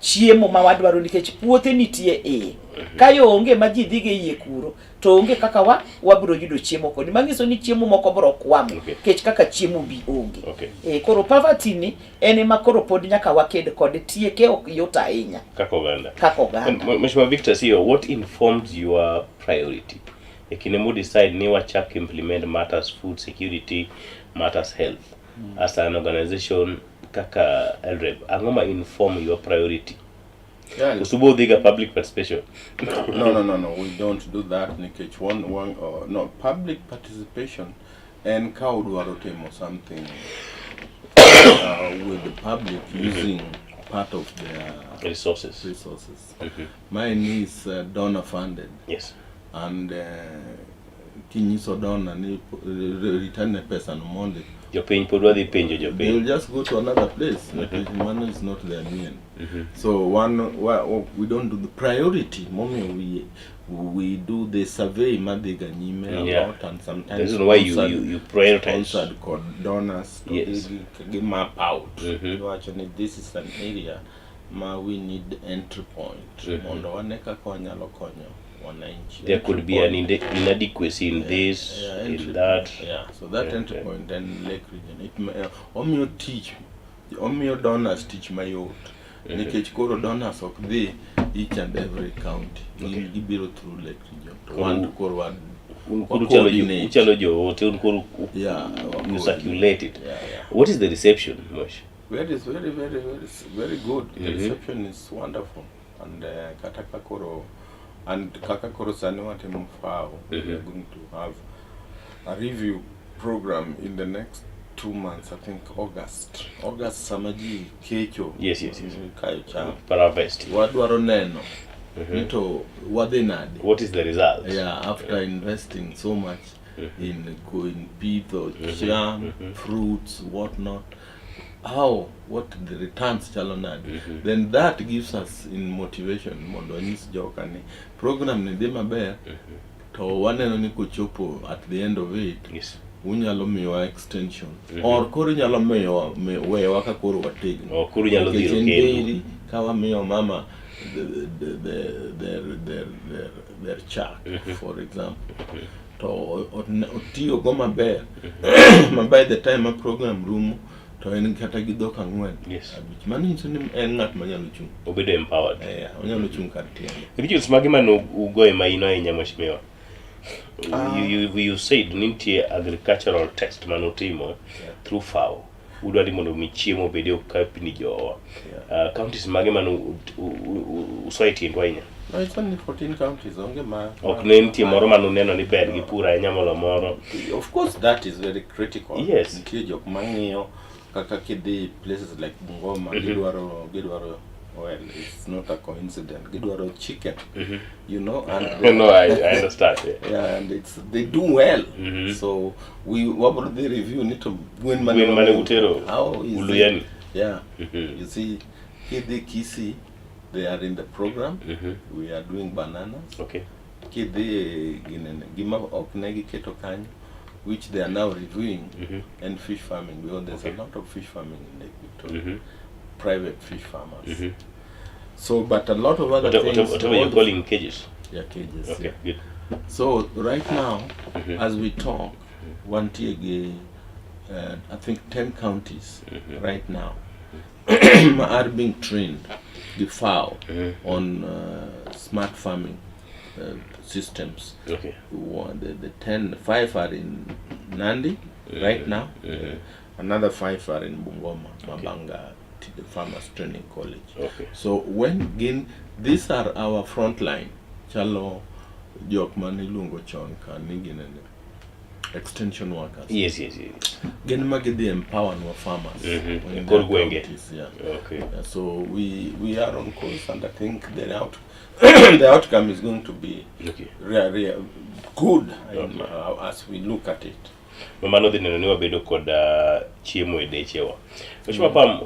Speaker 3: chiemo ma wadwaro nikech puothe nitie iye. Ka yo onge ma ji dhi go iye kuro, to onge kaka wabiro yudo chiemo koni. Manyiso ni chiemo moko biro kwamo nikech kaka chiemo bi onge. Koro poverty ni en ema koro pod nyaka waked kode, tieke ok yot ahinya.
Speaker 2: Kaka oganda.
Speaker 3: Kaka oganda.
Speaker 2: Mheshimiwa Victor Sio, what informed your priority? E kinde mu decide ni wachak implement matters food security, matters health. As an organization kaka LREB, ang'o ma inform your priority? Usubo dhiga public participation.
Speaker 4: No, no, no, no, we don't do that nikech one, no, public participation en ka udwaro timo something with the public using part of their
Speaker 2: resources.
Speaker 4: Resources. Mine is donor funded. And kinyiso donor ni return ne pesa no mondi.
Speaker 2: Jopiny pod wadhi penjo jopiny.
Speaker 4: They will just go to another place. Money is not their mean. So one, well, we don't do the priority. Momiyo we do the survey madhiga nyime a lot, and sometimes
Speaker 2: The reason why you prioritize.
Speaker 4: sponsored kod donors to gi map out. Giwacho ni this is an area ma we need entry point. Mondo wane kaka wanyalo konyo wananchi.
Speaker 2: There could be an inadequacy in this, in that.
Speaker 4: Yeah, so that entry point then Lake Region. It may, omiyo tich, omiyo donors tich mayot. Nikech koro donors ok dhi each and every county. Gibiro through Lake Region. To wan to koro wan
Speaker 2: Un koro
Speaker 4: wa coordinate.
Speaker 2: uchalo joote, un koro
Speaker 4: Yeah, wa
Speaker 2: you circulate it.
Speaker 4: Yeah, yeah.
Speaker 2: What is the reception, Mosh?
Speaker 4: Very, very, very, very, very good. The reception is wonderful. And kata ka koro, and kaka koro sani watimo FAO, we are going to have a review program in the next 2 months, I think August. August sama ji kecho.
Speaker 2: Yes.
Speaker 4: Kayo cham.
Speaker 2: Harvest.
Speaker 4: Wadwaro neno ni to wadhi nade.
Speaker 2: What is the result?
Speaker 4: Yeah, after investing so much in pitho, cham, fruits, whatnot, how what the returns chalo nade. Then that gives us in motivation mondo wanyis joka ni program ni dhi maber to waneno ni kochopo at the end of it unyalo miyowa extension or koro inyalo miyowa weyowa ka koro wategno.
Speaker 2: Oh, koro inyalo
Speaker 4: Nikech
Speaker 2: dhiro
Speaker 4: en
Speaker 2: kendo.
Speaker 4: dairy ka wamiyo mama their chak, for example, to otiyogo maber ma by the time ma program rumo to en kata gi dhok ang'wen, abich, mano nyiso ni en ng'at manyalo chung'.
Speaker 2: Obedo empowered.
Speaker 4: Eh, onyalo chung' kar tiende.
Speaker 2: Regions mage mane ugoye maino ahinya, mheshimiwa? You said ni nitie agricultural test manutimo through FAO. Udwa ni mondo mi chiemo obed e okapni jowa. Counties mage mane usoye tiendu ahinya?
Speaker 4: No, it's only 14 counties, onge ma
Speaker 2: Ok ne nitie moro mane uneno ni ber gi pur ahinya molo moro?
Speaker 4: Of course that is very critical. Nitie jok mang'iyo kaka kidhi places like Bungoma, gidwaro, well, it's not a coincidence, gidwaro chicken and
Speaker 2: No, I understand. Yeah.
Speaker 4: Yeah, and it's they do well. So we wabro dhi review ni to gwen mane
Speaker 2: Gwen mane utero
Speaker 4: how is it?
Speaker 2: Uluyani.
Speaker 4: Yeah. You see, kidhi Kisii, they are in the program. We are doing bananas. Kidhi ginene gima ok ne giketo kanyo, which they are now reviewing, and fish farming, because there's a lot of fish farming in Lake Victoria, private fish farmers. So, but a lot of other things,
Speaker 2: Whatever
Speaker 4: all
Speaker 2: you're
Speaker 4: the
Speaker 2: calling cages.
Speaker 4: Yeah, cages.
Speaker 2: Okay,
Speaker 4: Yeah.
Speaker 2: good.
Speaker 4: So right now, as we talk, wantie gi I think 10 counties right now are being trained the FAO on smart farming systems. One, the 10, five are in Nandi right now. Another five are in Bungoma, Mabanga Farmers Training College. So when gin, these are our front line. Chalo jok mane iluongo chon ka ni ginene extension workers.
Speaker 2: Yes.
Speaker 4: Gin ma gidhi empower nwa farmers in
Speaker 2: Kor
Speaker 4: their
Speaker 2: gwenge.
Speaker 4: counties, yeah.
Speaker 2: Okay.
Speaker 4: Yeah, so we are on course, and I think the outcome is going to be real good as we look at it.
Speaker 2: Mano dhi neno ni wabedo kod chiemo e dechewa. Mheshimiwa Pam,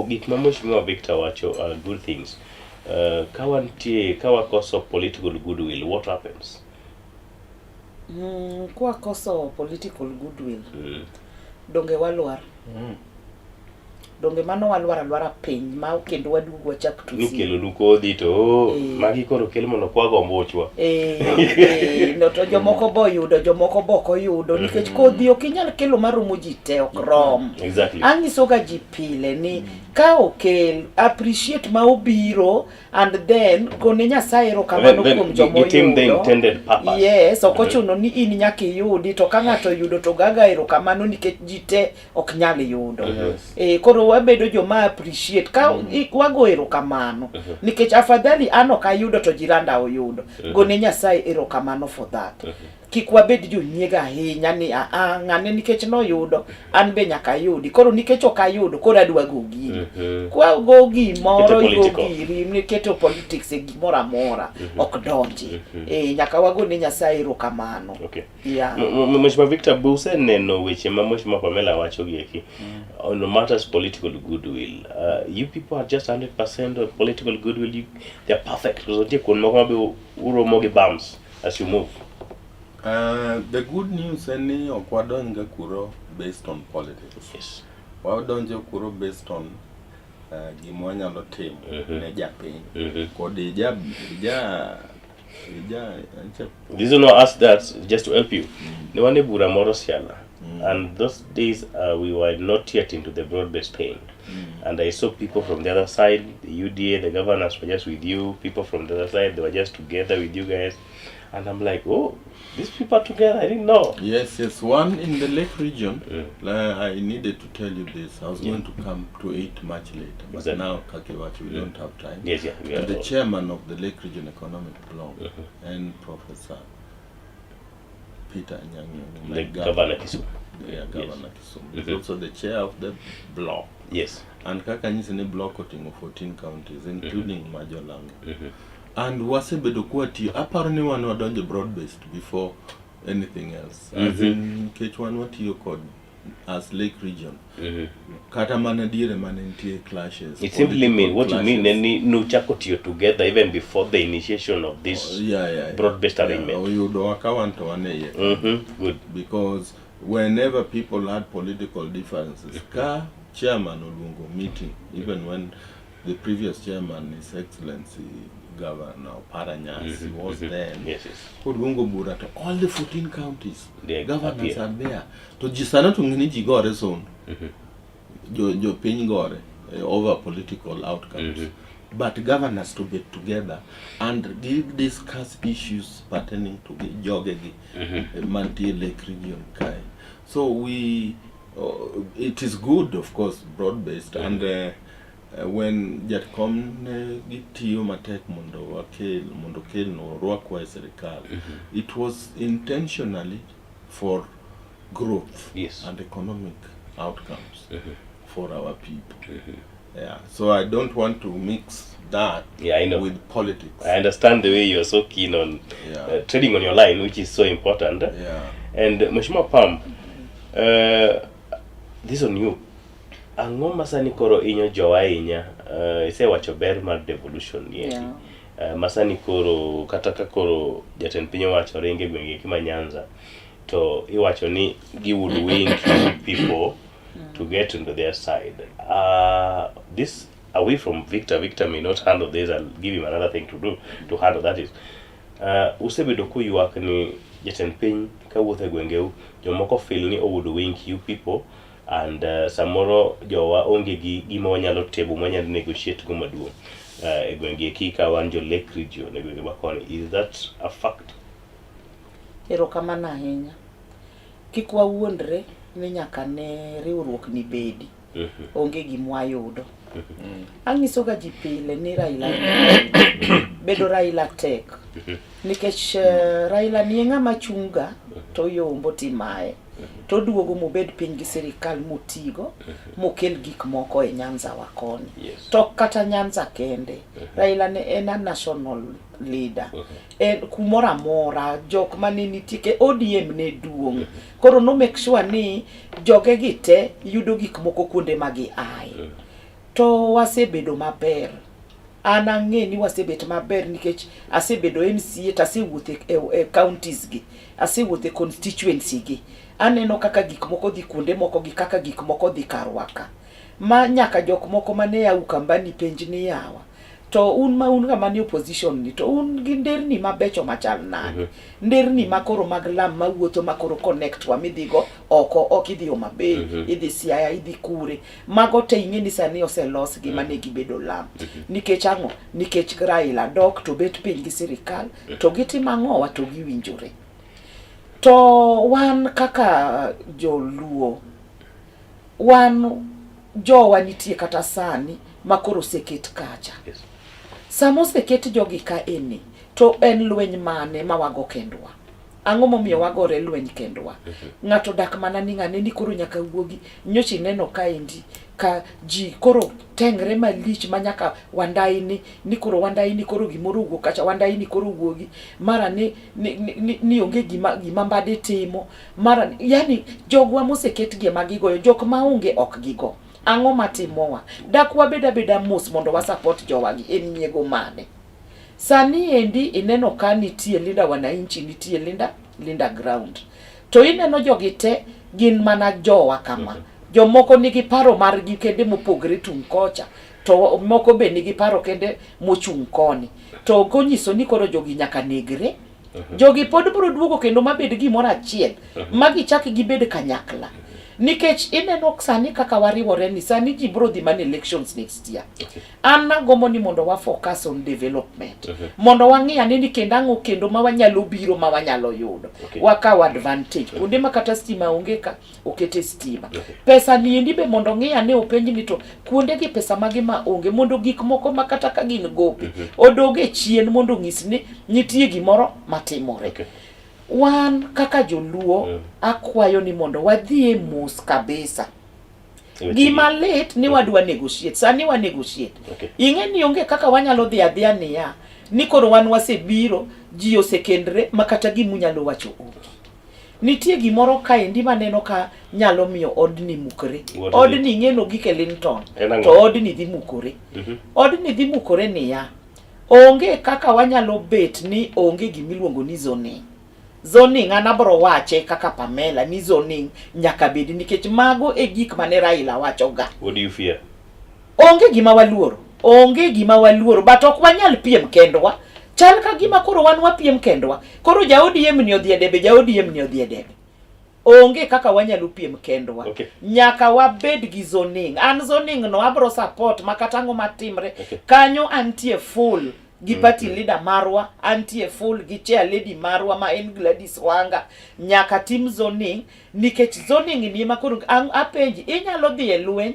Speaker 2: gik ma Mheshimiwa Victor wacho are good things. Ka wantie, ka wakoso political goodwill, what happens?
Speaker 3: Kwakoso political goodwill, donge walwar? Donge mano walwar alwara piny ma kendo waduog wachak to zero.
Speaker 2: Nikelonu kodhi to oh, magi koro kel mondo kwago ombuchwa.
Speaker 3: Eh, no to jomoko bo yudo, jomoko bo ok oyudo nikech kodhi ok inyal kelo maromo ji te, ok rom. Anyisoga ji pile ni ka okel, appreciate ma obiro and then gone Nyasaye erokamano
Speaker 2: Then
Speaker 3: kuom joma
Speaker 2: gitim the
Speaker 3: oyudo.
Speaker 2: intended purpose.
Speaker 3: Yes, ok ochuno ni in nyaka iyudi, to ka ng'ato oyudo to gaga erokamano nikech ji te ok nyal yudo. Eh, koro wabedo joma appreciate ka wago erokamano nikech afadhali an ok ayudo to jiranda oyudo. Gone Nyasaye erokamano for that. Kik wabed jonyiego ahinya ni aa ng'ane nikech noyudo an be nyaka ayudi, koro nikech ok ayudo koro adwa go gini. Kwa go gimoro
Speaker 2: Keto
Speaker 3: igo
Speaker 2: political.
Speaker 3: giri niketo politics e gimoro amora ok donji. Eh, nyaka wagone Nyasaye erokamano. Yeah.
Speaker 2: Mheshimiwa Victor, be useneno weche ma Mheshimiwa Pamela wacho gi eki on matters political goodwill? You people are just 100% of political goodwill. They are perfect. Because nitie kuond moko ma be uromo gi bumps as you move.
Speaker 4: The good news en ni ok wadonj ga kuro based on politics. Wadonjo kuro based on gima wanyalo timo ne japiny. Kod ija
Speaker 2: This is not ask that just to help you. Ne wan e bura moro Siala. And those days we were not yet into the broad-based thing. And I saw people from the other side, the UDA, the governors were just with you. People from the other side, they were just together with you guys. And I'm like, oh, these people are together. I didn't know.
Speaker 4: Yes. One in the Lake region. I needed to tell you this. I was going to come to it much later. But now, Kakiwachi, we don't have time.
Speaker 2: Yes, yeah. We are
Speaker 4: The
Speaker 2: all
Speaker 4: chairman of the Lake Region Economic Bloc and Professor Peter Anyang' Nyong'o, my
Speaker 2: The governor Kisumu.
Speaker 4: Yeah, governor Kisumu. He's also the chair of the block. And kaka anyisi ni block oting'o 14 counties including mm -hmm. Majolango. And wasebedo kwatiyo, aparo ni wan wadonjo broad based before anything else. As in, nikech wan watiyo kod as Lake Region. Kata mana diere mane nitie clashes.
Speaker 2: It simply mean what you mean
Speaker 4: clashes.
Speaker 2: en ni nuchako tiyo together even before the initiation of this
Speaker 4: Yeah.
Speaker 2: broad-based arrangement.
Speaker 4: Oyudowa ka wan to wan e iye.
Speaker 2: Good.
Speaker 4: Because whenever people had political differences, ka chairman oluongo meeting, even when the previous chairman, His Excellency Governor Oparanya, was then, koluongo bura to all the 14 counties,
Speaker 2: They
Speaker 4: governors
Speaker 2: appear.
Speaker 4: are there. To ji sano to ng'e ni ji gore son. Jo piny gore over political outcomes. But governors to be together and discuss issues pertaining to jogegi mantie Lake Region kae. So we it is good, of course, broad-based, and when Jatkom ne gitiyo matek mondo wakel, mondo kelno orwakwa e sirikal, it was intentionally for growth and economic outcomes for our people. Yeah, so I don't want to mix that
Speaker 2: Yeah, I know.
Speaker 4: with politics.
Speaker 2: I understand the way you're so keen on trading on your line, which is so important. And Mheshimiwa Pam, this on you. Ang'o ma sani koro inyo jowa ahinya? Isewacho ber mar devolution ni endi. Ma sani koro kata ka koro jatend piny owacho ringo e gwenge eki ma Nyanza, to iwacho ni gi would wink people to get into their side. This away from Victor. Victor may not handle this. I'll give him another thing to do to handle that is. Usebedo kuywak ni jatend piny kawuotho e gwengeu, jomoko feel ni would wink you people and samoro jowa onge gi gima wanyalo table mwanyalo negotiate go maduong' e gwenge eki ka wan jo Lake Region e gwenge ma koni. Is that a fact?
Speaker 3: Erokamano ahinya. Kik wawuondre ni nyaka ne riwruok ni bedi. Onge gima wayudo. Anyiso ga ji pile ni Raila bedo Raila tek. Nikech Raila ni e ng'ama chunga to yombo timaye. To duogo mobed piny gi sirikal motigo mokel gik moko e Nyanza wa koni. To kata Nyanza kende. Raila ne en a national leader. En kumoro amora jok mane nitie ke ODM ne duong'. Koro no make sure ni joge gi te yudo gik moko kuonde ma gi aye. To wasebedo maber. An ang'e ni wasebet maber nikech asebedo MCA to asewuotho e counties gi, asewuotho e constituency gi. Aneno kaka gik moko dhi kuonde moko gi kaka gik moko dhi karwa ka. Ma nyaka jok moko mane ya Ukambani penj ni yawa. To un ma un ga manie opposition ni to un gi nderni mabecho machal nade? Nderni makoro mag lam mawuotho makoro connect wa midhigo oko, ok idhi Homa Bay, idhi Siaya, idhi Kure. Mago te ing'e ni sani oselos gi mane gibedo lam. Nikech ang'o? Nikech Raila dok to bet piny gi sirikal to gitimo ang'owa to giwinjore. To wan kaka joluo, wan jowa nitie kata sani makoro oseket kacha. Sama oseket jogi ka eni, to en lweny mane ma wago kendwa? Ang'o momiyo wagore lweny kendwa? Ng'ato dak mana ni ng'ane ni koro nyaka wuogi. Nyocha ineno kaendi ka ji koro tengre malich ma nyaka Wandai ni koro Wandai ni koro gimoro owuok kacha, Wandai ni koro wuogi, mara ni onge gima Mbadi timo, mara yani jogwa moseket gi ema gigoyo, jok maonge ok gigo. Ang'o matimowa? Dak wabed abeda mos mondo wa support jowagi, en nyiego mane? Sani endi ineno ka nitie Linda Wananchi, nitie Linda Ground. To ineno jogi te gin mana jowa kama. Jomoko nigi paro margi kende mopogre tung' kocha, to moko be nigi paro kende mochung' koni. To ok onyiso ni koro jogi nyaka negre. Jogi pod biro duogo kendo mabed gimoro achiel, ma gichak gibed kanyakla. Nikech ineno sani kaka wariwore ni sani ji biro dhi mana elections next year. An agombo ni mondo wa focus on development. Mondo wang'i ane ni kendo ang'o kendo ma wanyalo biro ma wanyalo yudo. Wakaw advantage. Kuonde ma kata stima onge ka okete stima. Pesa ni endi be mondo ng'i ane openj ni to kuonde gi pesa mage ma onge mondo gik moko ma kata ka gin gope odog e chien mondo onyis ni nitie gimoro matimore. Wan kaka joluo akwayo ni mondo wadhi e mos kabisa. Gima lit ni wadwa negotiate. Sani wa negotiate. Ing'e ni onge kaka wanyalo dhi adhiya niya ni koro wan wasebiro ji osekendre ma kata gimunyalo wacho onge. Nitie gimoro kaendi maneno ka nyalo miyo odni mukre.
Speaker 2: What is
Speaker 3: Odni ing'eno gik e Linton
Speaker 2: En ang'o?
Speaker 3: to odni dhi mukore. Odni dhi mukore niya, onge kaka wanyalo bet ni onge gimiluongo ni zoning. Zoning an abro wache kaka Pamela ni zoning nyaka bedi nikech mago e gik mane Raila wachoga.
Speaker 2: What do you fear?
Speaker 3: Onge gima waluoro, onge gima waluoro, but ok wanyal piem kendwa. Chal ka gima koro wan wapiem kendwa. Koro ja ODM ni odhi e debe, ja ODM ni odhi e debe. Onge kaka wanyalo piem kendwa. Nyaka wabed gi zoning. An zoning no abro support ma kata ang'o matimre. Kanyo antie full gi party leader marwa, antie full gi chair lady marwa ma en Gladys Wanga. Nyaka tim zoning nikech zoning ni ema koro apenji inyalo dhi e lweny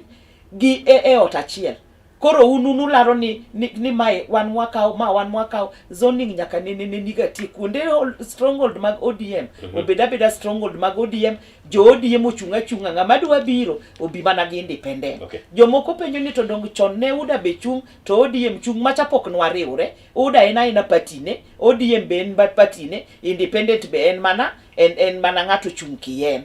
Speaker 3: gi e ot achiel. Koro un unularo ni mae wan mwakaw, ma wan mwakaw, zoning nyaka ne nigatie kuonde stronghold mag ODM. Obed abeda stronghold mag ODM, jo ODM ochung' achung'a, ng'ama dwa biro obi mana gi independent. Jomoko penjo ni to dong chon ne UDA be chung' to ODM chung' macha pok nwariwre. UDA en aena party ne, ODM be en party ne, independent be en mana en mana ng'ato chung' kien.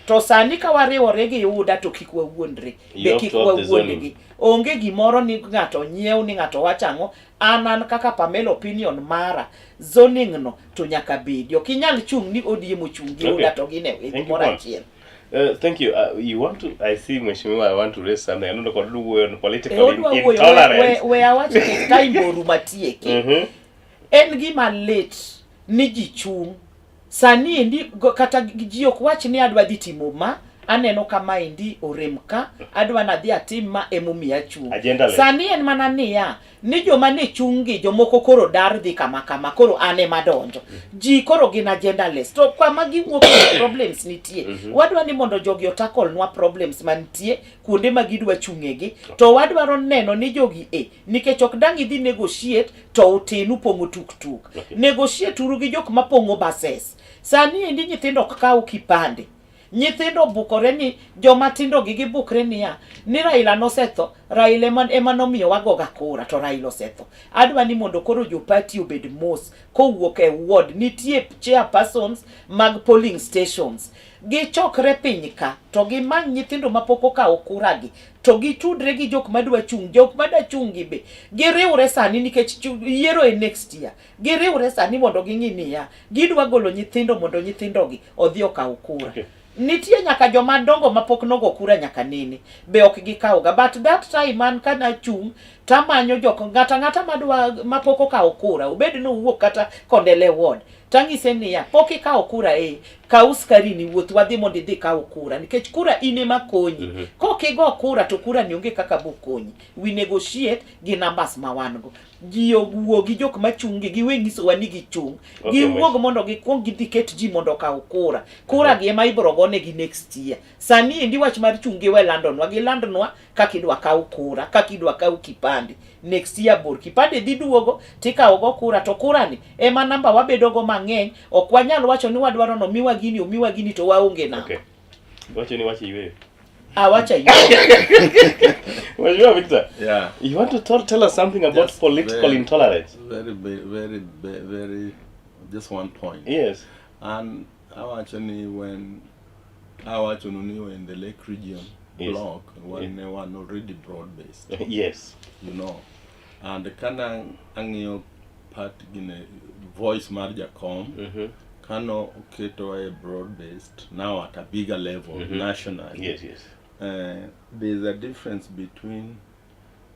Speaker 3: To sani ka wariwore gi UDA to kik wawuondre, be kik wawuondgi. Onge gimoro ni ng'ato nyiew ni ng'ato wacho ang'o. An kaka Pamela opinion mara, zoning no to nyaka bedi. Ok inyal chung' ni ODM ochung' gi UDA to gin e gimoro achiel.
Speaker 2: Thank you. You want to? I see, Mheshimiwa, I want to raise something. I don't know what to political intolerance.
Speaker 3: We awach ni time orumo atieki. En gima lit ni ji chung'. Sani endi kata ji ok wach ni adwa dhi timo ma, aneno ka maendi orem ka, adwa nadhi atim ma emomiyo achung'. Sani en mana niya, ni joma ne chung' gi jomoko koro dar dhi kama kama, koro an ema donjo. Ji koro gin agendaless. To kama giwuok problems nitie. Wadwa ni mondo jogi otackle nwa problems mantie kuonde ma gidwa chung'egi. To wadwaro neno ni jogi e, nikech ok dang' idhi negotiate to utin upong'o tuk tuk. Negotiate uru gi jok mapong'o buses. Sani endi nyithindo ok kaw kipande. Nyithindo bukore ni joma tindo gi gibukre niya ni Raila nosetho, Raila ema nomiyo wagoga kura to Raila osetho. Adwa ni mondo koro jo party obed mos kowuok e ward. Nitie chairpersons mag polling stations. Gichokre piny ka to gimany nyithindo mapok okawo kura gi to gitudre gi jok madwa chung', jok madwa chung' gi be giriwre sani nikech yiero e next year. Giriwre sani mondo ging'i niya gidwa golo nyithindo mondo nyithindo gi odhi okaw kura. Nitie nyaka joma dongo mapok nogo kura nyaka nene be ok gikawga, but that time an kana chung' tamanyo jok ng'ata ng'ata madwa mapok okawo kura obed ni owuok kata Kondele ward tang'ise niya pok ikawo kura kaw skari ni wuoth wadhi mondo idhi kaw kura nikech kura in ema konyi. Kok igo kura to kura ni onge kaka bo konyi. We negotiate gi numbers ma wan go. Ji owuo gi jok machung' gi giwe nyisowa ni gichung'. Giwuog mondo gikuong gidhi ket ji mondo okaw kura. Kura gi ema ibiro gonegi next year. Sani endi wach mar chung' giwe landonwa, gilandnwa kaka idwa kaw kura, kaka idwa kaw kipande. Next year bor kipande dhi duogo tikawo go kura to kura ni ema namba wabedo go mang'eny. Ok wanyal wacho ni wadwaro no miwa gini omiwa gini to waonge namba.
Speaker 2: Wacho ni wacho yweyo.
Speaker 3: Awacha yweyo.
Speaker 2: Mheshimiwa Victor,
Speaker 4: Yeah.
Speaker 2: You want to tell us something about
Speaker 4: Just
Speaker 2: political
Speaker 4: very,
Speaker 2: intolerance?
Speaker 4: Very, very, very, very, just one point.
Speaker 2: Yes.
Speaker 4: And actually, when I actually knew in the Lake Region block, one already broad based.
Speaker 2: Yes.
Speaker 4: You know, and kana ang'eyo part gine voice mar Jakom. Kano oketo a broad based now at a bigger level nationally.
Speaker 2: Yes, yes.
Speaker 4: There's a difference between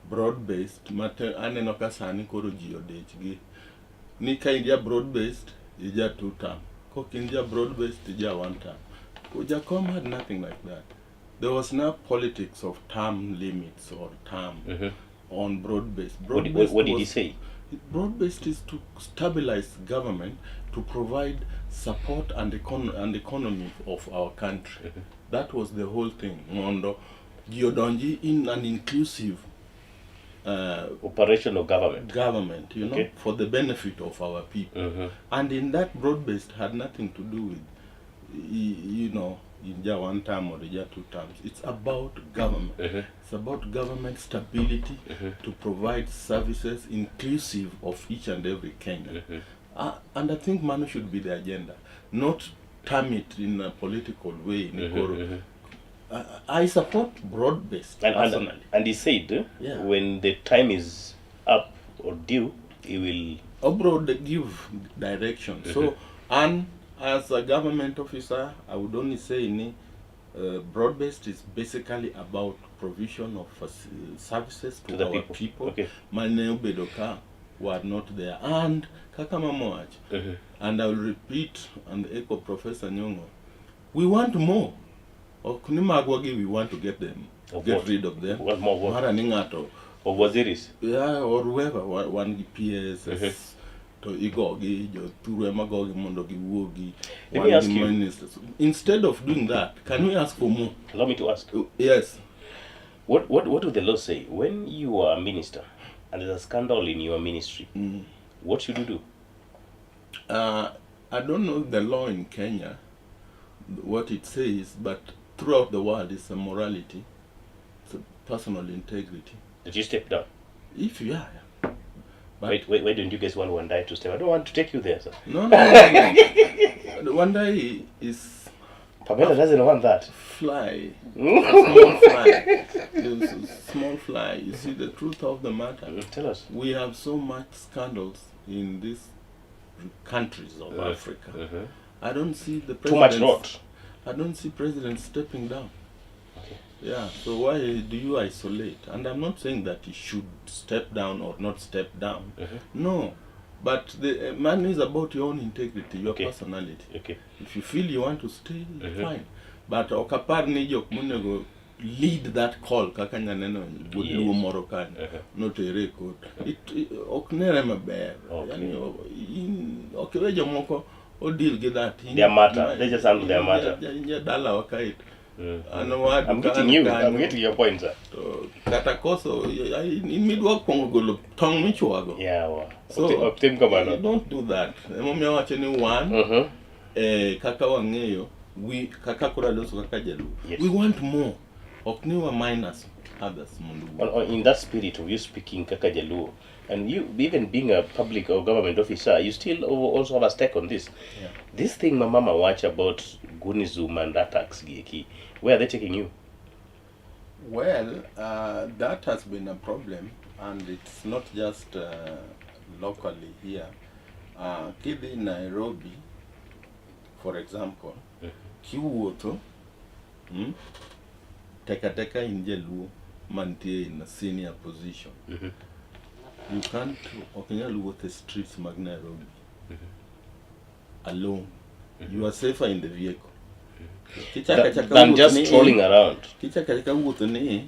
Speaker 4: broad based mate aneno ka sani koro ji odich gi ni ka in ja broad based ija two term, kok in ja broad based ija one term. Jakom had nothing like that. There was no politics of term limits or term on broad based.
Speaker 2: What did he say?
Speaker 4: Broad based is to stabilize government, to provide support and economy of our country. That was the whole thing. Mondo ji odonji in an inclusive
Speaker 2: Operational government.
Speaker 4: Government, you know,
Speaker 2: Okay.
Speaker 4: for the benefit of our people. And in that broad-based had nothing to do with, you know, in ja one term or ja two terms. It's about government. It's about government stability to provide services inclusive of each and every Kenyan. And I think mano should be the agenda, not term it in a political way. Ni koro. I support broad-based personally.
Speaker 2: And he said, when the time is up or due, he will.
Speaker 4: Abroad they give direction. So, and as a government officer, I would only say ni broad-based is basically about provision of services to,
Speaker 2: To the
Speaker 4: our
Speaker 2: people.
Speaker 4: people. Mane obedo ka were not there. And kaka mama wacho, and I will repeat and echo Professor Nyong'o, we want more. Ok ni magwa gi we want to get them,
Speaker 2: Of
Speaker 4: get
Speaker 2: what?
Speaker 4: Rid of them.
Speaker 2: What more what?
Speaker 4: Mara ni ng'ato
Speaker 2: Of waziris.
Speaker 4: Yeah, or whoever wan gi PS to igogi jothuru ema gogi mondo giwuogi.
Speaker 2: Let
Speaker 4: Wan
Speaker 2: me
Speaker 4: gi
Speaker 2: ask you.
Speaker 4: Ministers. Instead of doing that, can we ask for more?
Speaker 2: Allow me to ask.
Speaker 4: Yes.
Speaker 2: What do the law say? When you are a minister and there's a scandal in your ministry, what should you do?
Speaker 4: I don't know the law in Kenya, what it says, but throughout the world it's a morality, it's a personal integrity.
Speaker 2: Did you step down?
Speaker 4: If you are, yeah. But
Speaker 2: Wait, wait, why don't you guys want Wandayi to step? I don't want to take you there, sir.
Speaker 4: No. Wandayi is
Speaker 2: Pamela doesn't want that.
Speaker 4: Fly, a small fly. It's a small fly. You see, the truth of the matter,
Speaker 2: Tell us.
Speaker 4: We have so much scandals in these countries of Africa. I don't see the
Speaker 2: Too much
Speaker 4: president.
Speaker 2: Rot.
Speaker 4: I don't see president stepping down. Yeah, so why do you isolate? And I'm not saying that he should step down or not step down. No, but the man is about your own integrity, your personality. If you feel you want to stay, fine. But ok apar ni jok monego lead that call kaka nyaneno wuod Luo moro kanyo notere e court. Ok nere maber. Yani, ok iwe jomoko o deal gi that.
Speaker 2: Their matter. They just handle their matter.
Speaker 4: Jadalawa kae an owadu
Speaker 2: I'm getting
Speaker 4: an
Speaker 2: you.
Speaker 4: kanyo.
Speaker 2: I'm getting your point, sir.
Speaker 4: To kata koso in midwa kuongo golo tong' michwago.
Speaker 2: Yeah, well.
Speaker 4: So,
Speaker 2: Ok tim kamano.
Speaker 4: You don't do that. Emomiyo awacho ni one, kaka wang'eyo, we kaka koro aloso kaka jaluo. We want more. Ok ni wa minus others mondo
Speaker 2: Well, in that spirit of you speaking kaka Jaluo, and you even being a public or government officer, you still also have a stake on this. This thing my mama watch about Gunism and attacks, gieki, where are they taking you?
Speaker 4: Well, that has been a problem, and it's not just locally here. Kidhi Nairobi, for example, kiwuotho, teka teka in jaluo mantie in a senior position. You can't, ok inyal wuotho e streets mag Nairobi alone. You are safer in the vehicle. Kichaka chaka
Speaker 2: Than
Speaker 4: wuoth
Speaker 2: just
Speaker 4: ni
Speaker 2: strolling around.
Speaker 4: Kichaka chaka wuotho ni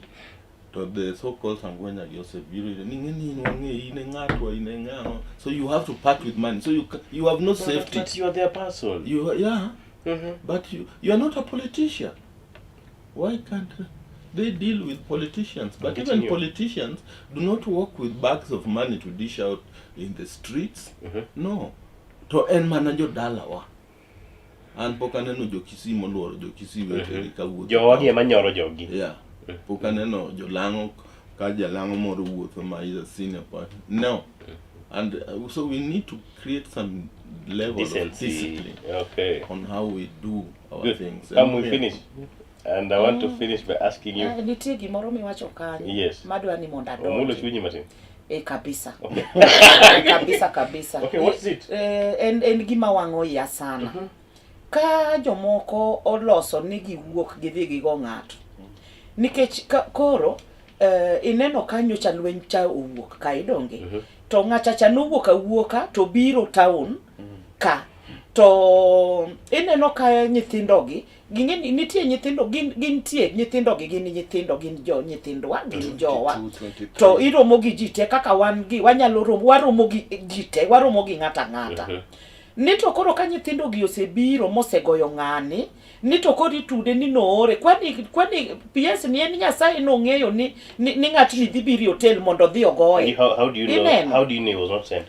Speaker 4: to the so called sangwenya gi osebiro ire ni ng'e ni in wang'e in e ng'atwa in e ng'awa, so you have to part with money, so you have no safety.
Speaker 2: But you are their person.
Speaker 4: You, yeah, but you are not a politician. Why can't they deal with politicians? But
Speaker 2: Getting
Speaker 4: even
Speaker 2: you.
Speaker 4: Politicians do not work with bags of money to dish out in the streets. No, to en mana jodalawa. An pok aneno jokisii moluoro jokisii wetegi kawuotho.
Speaker 2: Jowagi ema nyoro jogi.
Speaker 4: Yeah. Pok aneno jolang'o ka jalang'o moro wuotho ma is a senior part. No. And so we need to create some level of
Speaker 2: Decency.
Speaker 4: Discipline on how we do our
Speaker 2: Good.
Speaker 4: things.
Speaker 2: Come, we
Speaker 4: And
Speaker 2: finish. And I want to finish by asking you.
Speaker 3: Eh, nitie gimoro miwacho kanyo madwa ni mondo
Speaker 2: Omulo
Speaker 3: adonji
Speaker 2: chunyi matin.
Speaker 3: E kabisa. Kabisa kabisa.
Speaker 2: Okay, what is it?
Speaker 3: Eh, en gima wang'o iya sana ka jomoko oloso ni giwuok gidhi gigo ng'ato nikech koro ineno ka nyocha lweny cha owuok ka idonge to ng'acha cha nowuok awuoka to biro town ka to ineno ka nyithindogi ging'e ni nitie nyithindo gin gintie nyithindogi gin nyithindo gin jo nyithindwa gin jowa
Speaker 4: 22, 23.
Speaker 3: To iromo gi ji te kaka wan gi wanyalo romo waromo gi ji te waromo gi ng'ata ng'ata. Ni to koro ka nyithindo gi osebiro mosegoyo ng'ani, ni to koro itude ni noore. Kwani kwani PS ni en Nyasaye nong'eyo ni ni, ni ng'atni dhi biro e hotel mondo odhi ogoye.
Speaker 2: How do you know?
Speaker 3: Ineno?
Speaker 2: How do you know he was not sent?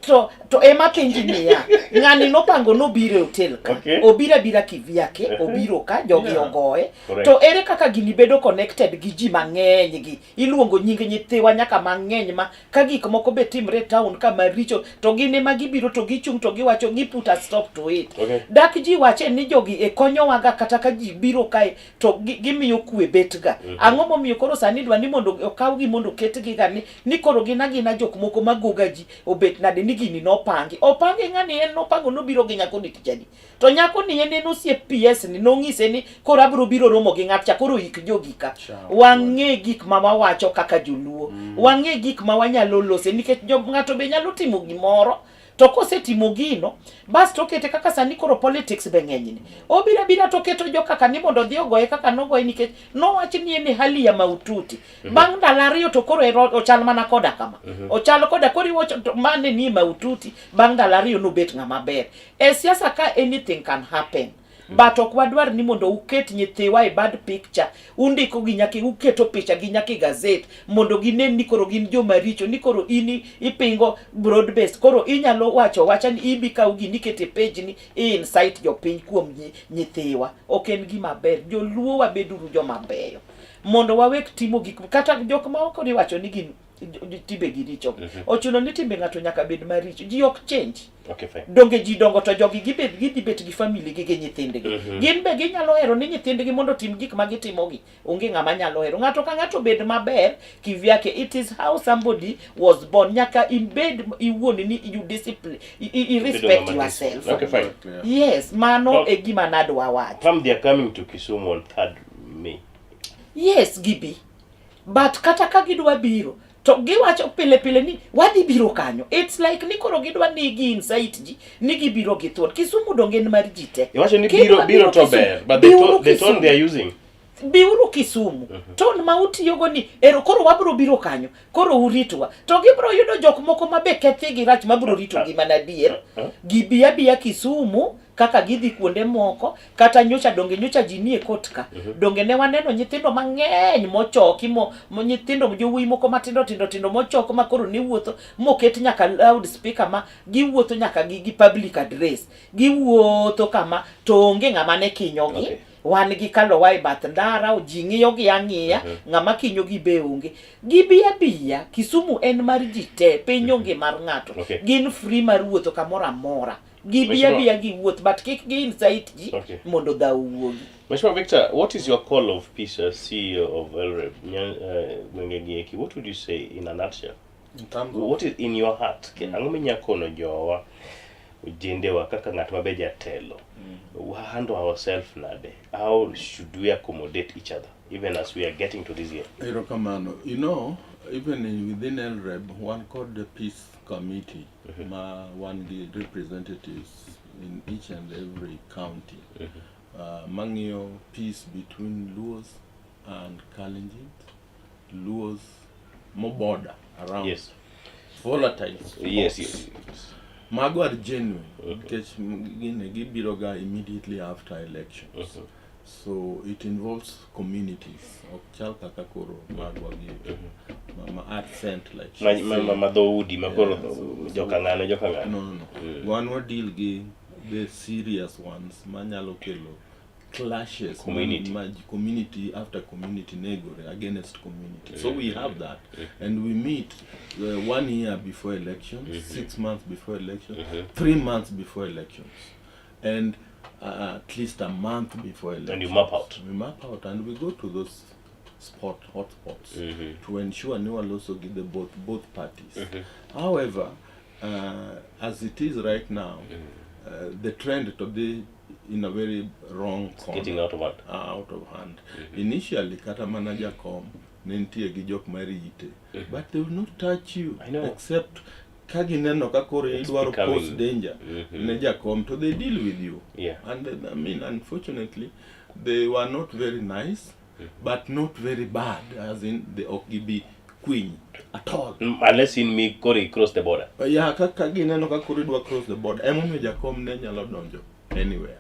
Speaker 3: To ema penji niya, ng'ani nopango nobiro e hotel ka.
Speaker 2: Okay.
Speaker 3: Obiro abira kivyake, obiro ka, jogi ogoye.
Speaker 2: Correct.
Speaker 3: To ere kaka gini bedo connected gi ji mang'eny gi? Iluongo nying nyithiwa nyaka mang'eny ma ka gik moko be timre e town ka maricho to gin ema gibiro to gichung' to giwacho gi put a stop to it.
Speaker 2: Okay.
Speaker 3: Dak ji wache ni jogi e konyowaga kata ka ji biro kae to gimiyo kwe bet ga. Ang'o momiyo koro sani idwa ni mondo okawgi mondo oketgi ga ni koro gin agina jok moko magoga ji obet nade ni gini nopangi. Opangi ng'ani en nopango nobiro gi nyako ni tich adi. To nyako ni en en osiep PS ni nong'ise ni koro abiro biro romo gi ng'at cha koro ik jogi ka. Wang'e gik ma wawacho kaka joluo. Wang'e gik ma wanyalo lose nikech ng'ato be nyalo timo gimoro to kosetimo gino bas to okete kaka sani koro politics be ng'eny ni. Obiro abira to oketo jokaka ni mondo odhi ogoye kaka nogoye nikech nowach ni en e hali ya maututi. Bang' ndalo ariyo to koro ochal mana koda kama. Ochal koda koro iwacho to mane ni maututi bang' ndalo ariyo nobet ng'ama ber. E siasa ka anything can happen. But ok wadwar ni mondo uket nyithiwa e bad picture, undiko gi nyaka uketo picha gi nyaka e gazet mondo ginen ni koro gin joma richo, ni koro in ipingo broad based, koro inyalo wacho wacha ni ibi kaw gini ikete page ni i incite jopiny kuom nyithiwa. Ok en gima ber. Joluo wabeduru joma beyo mondo wawek timo gik kata jok ma oko ni wacho ni gin timbe gi richo. Ochuno ni timbe ng'ato nyaka bed maricho. Ji ok change.
Speaker 2: Okay, fine.
Speaker 3: Donge ji dongo to jogi gidhi bet gi family gi gi nyithindgi. Gin be ginyalo hero ni nyithindgi mondo otim gik ma gitimogi. Onge ng'ama nyalo hero. Ng'ato ka ng'ato bed maber kivyake. It is how somebody was born. Nyaka ibed iwuon ni you discipline, i respect
Speaker 2: ng'ama
Speaker 3: yourself.
Speaker 2: Okay, fine.
Speaker 3: Yes, mano
Speaker 2: Well,
Speaker 3: e gima nadwa wacho.
Speaker 2: Pam, they are coming to Kisumu on 3rd May.
Speaker 3: Yes, gibi. But kata ka gidwa biro to giwacho pile pile ni wadhi biro kanyo. It's like ni koro gidwa ni gi incite ji ni gibiro gi thuon. Kisumu donge en mar ji te.
Speaker 2: Iwacho ni
Speaker 3: Kidwa
Speaker 2: biro to
Speaker 3: Kisumu,
Speaker 2: ber, but
Speaker 3: biuru
Speaker 2: the tone
Speaker 3: Kisumu.
Speaker 2: they are using.
Speaker 3: Biuru Kisumu. Tone ma utiyogo ni ero koro wabiro biro kanyo, koro uritwa. To gibiro yudo jok moko ma be kethigi rach mabiro rito gi mana adier. Gibi abiya Kisumu kaka gidhi kuonde moko, kata nyocha donge nyocha ji nie kot ka. Donge ne waneno nyithindo mang'eny mochoki, mo nyithindo jowuoyi moko matindo tindo tindo mochok ma koro ne wuotho, moket nyaka loud speaker ma giwuotho nyaka gi public address. Giwuotho kama to onge ng'ama ne kinyogi. Wan gi kalowa e bath ndara, ji ng'iyo gi ang'iya, ng'ama kinyo gi be onge. Gibi abiya, Kisumu en mar ji te, piny onge mar ng'ato. Gin free mar wuotho kamoro amora. Gibi
Speaker 2: Mheshimiwa
Speaker 3: abiya gi wuoth, but kik gi incite ji mondo dhaw owuogi.
Speaker 2: Mheshimiwa Victor, what is your call of peace as CEO of LREB? Gwenge gi eki, what would you say in a nutshell?
Speaker 4: In terms of
Speaker 2: What is in your heart? Ang'o minya kono jowa, ojendewa kaka ng'at mabe jatelo? We handle ourselves nade? How should we accommodate each other, even as we are getting to this year?
Speaker 4: Erokamano. Even within LREB, one called the Peace Committee, ma wan gi representatives in each and every county. Mang'iyo peace between Luos and Kalenjin, Luos mo border around. Volatile spots. Mago are genuine, nikech gine gibiro ga immediately after elections. So it involves communities. Ok chal kaka koro magwa gi ma accent like she said.
Speaker 2: Ma dhoudi, ma koro
Speaker 4: Yeah, so
Speaker 2: joka ng'ano, joka ng'ano.
Speaker 4: No, no, no. Wan wa deal gi the serious ones manyalo kelo clashes
Speaker 2: Community.
Speaker 4: community after community negore against community. So we have that, and we meet 1 year before elections, 6 months before elections, 3 months before elections, and at least a month before
Speaker 2: And you
Speaker 4: elections.
Speaker 2: map out.
Speaker 4: We map out and we go to those hotspots to ensure ni waloso gi the both parties. However, as it is right now, the trend to be in a very wrong corner.
Speaker 2: Getting out of hand.
Speaker 4: Out of hand. Initially, kata mana jakom ne nitie gi jok marite, but they will not touch you.
Speaker 2: I know.
Speaker 4: Except ka gineno ka koro
Speaker 2: It's
Speaker 4: idwaro
Speaker 2: becoming
Speaker 4: pose danger ne jakom, to they deal with you. And then, unfortunately, they were not very nice, but not very bad, as in they ok gibi kwiny at all.
Speaker 2: Unless in mi koro i cross the border.
Speaker 4: Ya kaka gineno ka koro idwa cross the border, emomiyo jakom ne nyalo donjo anywhere.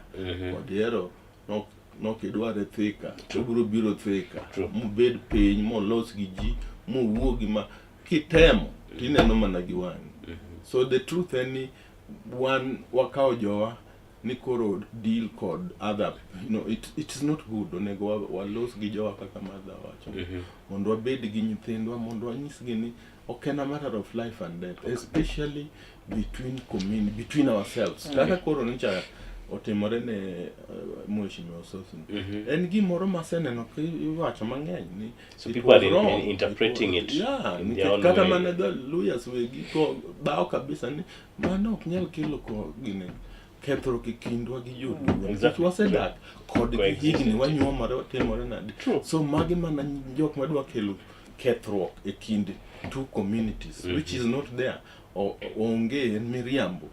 Speaker 4: Odiero nok nok idware Thika, obiro biro Thika, mobed piny, molos gi ji, mowuo gi ma kitemo tineno mana gi wang'i. So the truth en ni wan wakawo jowa ni koro deal kod other, it is not good. Onego walos gi jowa kaka Martha wacho, mondo wabed gi nyithindwa, mondo wanyisgi ni ok en a matter of life and death, especially between community, between ourselves. Kaka koro nyocha otimore ne Mheshimiwa Ososni, en gimoro maseneno kiwacho mang'eny ni
Speaker 2: So
Speaker 4: it
Speaker 2: people
Speaker 4: was
Speaker 2: are
Speaker 4: wrong.
Speaker 2: interpreting it
Speaker 4: Yeah,
Speaker 2: in their
Speaker 4: nikech
Speaker 2: own
Speaker 4: kata
Speaker 2: way.
Speaker 4: mana Luyas wegi ko dhawo kabisa ni mano ok nyal kelo ko gine kethruok e kindwa gi joluo nikech wasedak kodgi
Speaker 2: Coexistent.
Speaker 4: higni, wanyuomore, watimore nade. So magi mana jok madwa kelo kethruok e kind two communities, which is not there. Onge, en miriambo.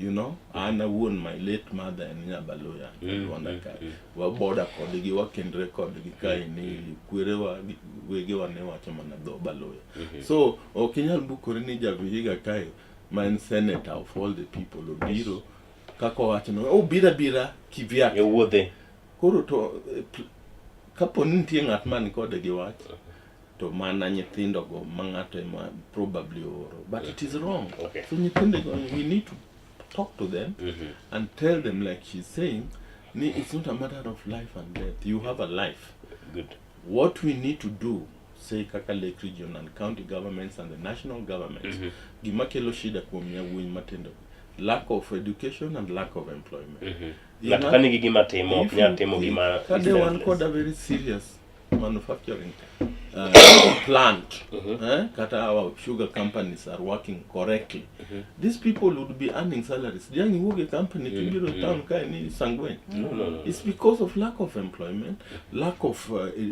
Speaker 4: An awuon, my late mother en Nyabaluya, Rwanda kae waboda kodgi, wakendre kodgi kae ni kwerewa gi wegewa ne wacho mana dho Baluya. So ok inyal bukori ni Javihiga kae ma en senator of all the people obiro kaka owacho no, obiro abira kivyake.
Speaker 2: E wuodhe.
Speaker 4: Koro to kapo ni nitie ng'at man kode gi wach, to mana nyithindo go ma ng'ato ema probably ooro, but it is wrong. So nyithindo go, we need to talk to them and tell them, like she's saying ni it's not a matter of life and death. You have a life.
Speaker 2: Good.
Speaker 4: What we need to do, say kaka Lake Region and county governments and the national governments, gima kelo shida kuom yawuoyi matindo, lack of education and lack of employment.
Speaker 2: Ng'ato ka nigi gima timo, ok
Speaker 4: If
Speaker 2: nyal
Speaker 4: you
Speaker 2: timo
Speaker 4: think-
Speaker 2: gima
Speaker 4: ka
Speaker 2: is
Speaker 4: de wan
Speaker 2: senseless.
Speaker 4: kod a very serious manufacturing plant, kata our sugar companies are working correctly, these people would be earning salaries. Diang' iwuog e company tibiro e town kae ni sangwen.
Speaker 2: No.
Speaker 4: It's because of lack of employment, lack of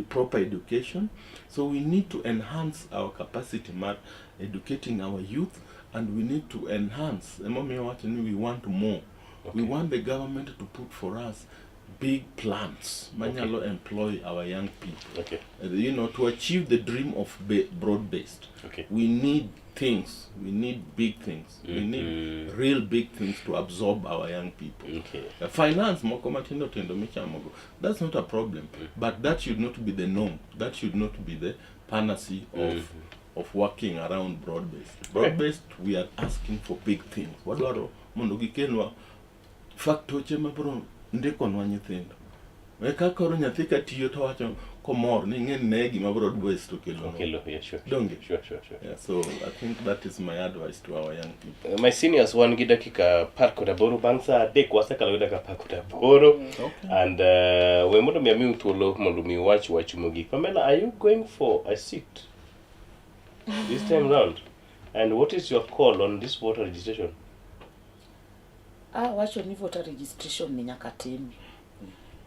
Speaker 4: proper education. So we need to enhance our capacity mar educating our youth, and we need to enhance, emomiyo wacho ni we want more. We want the government to put for us big plants manyalo employ our young people. To achieve the dream of broad-based. We need things. We need big things. We need real big things to absorb our young people. Finance moko matindo tindo michamogo, that's not a problem, but that should not be the norm. That should not be the panacea of working around broad-based. Broad-based, we are asking for big things. Wadwaro mondo gikelnwa faktoche mabiro ndikonwa nyithindo. Eka koro nyathi ka tiyo to wacho komor ni ing'e ne gima broad-based okelo.
Speaker 2: Okelo, yeah, sure.
Speaker 4: Donge?
Speaker 2: Sure.
Speaker 4: Yeah, so I think that is my advice to our young people.
Speaker 2: My seniors, wan gi dakika 18 bang' sa 3, wasekalo gi dakika 18. And we mondo mi amiu thuolo mondo mi uwach wach mogik. Pamela, are you going for a seat this time round? And what is your call on this voter registration?
Speaker 3: Ah, wacho ni voter registration ni nyaka timi.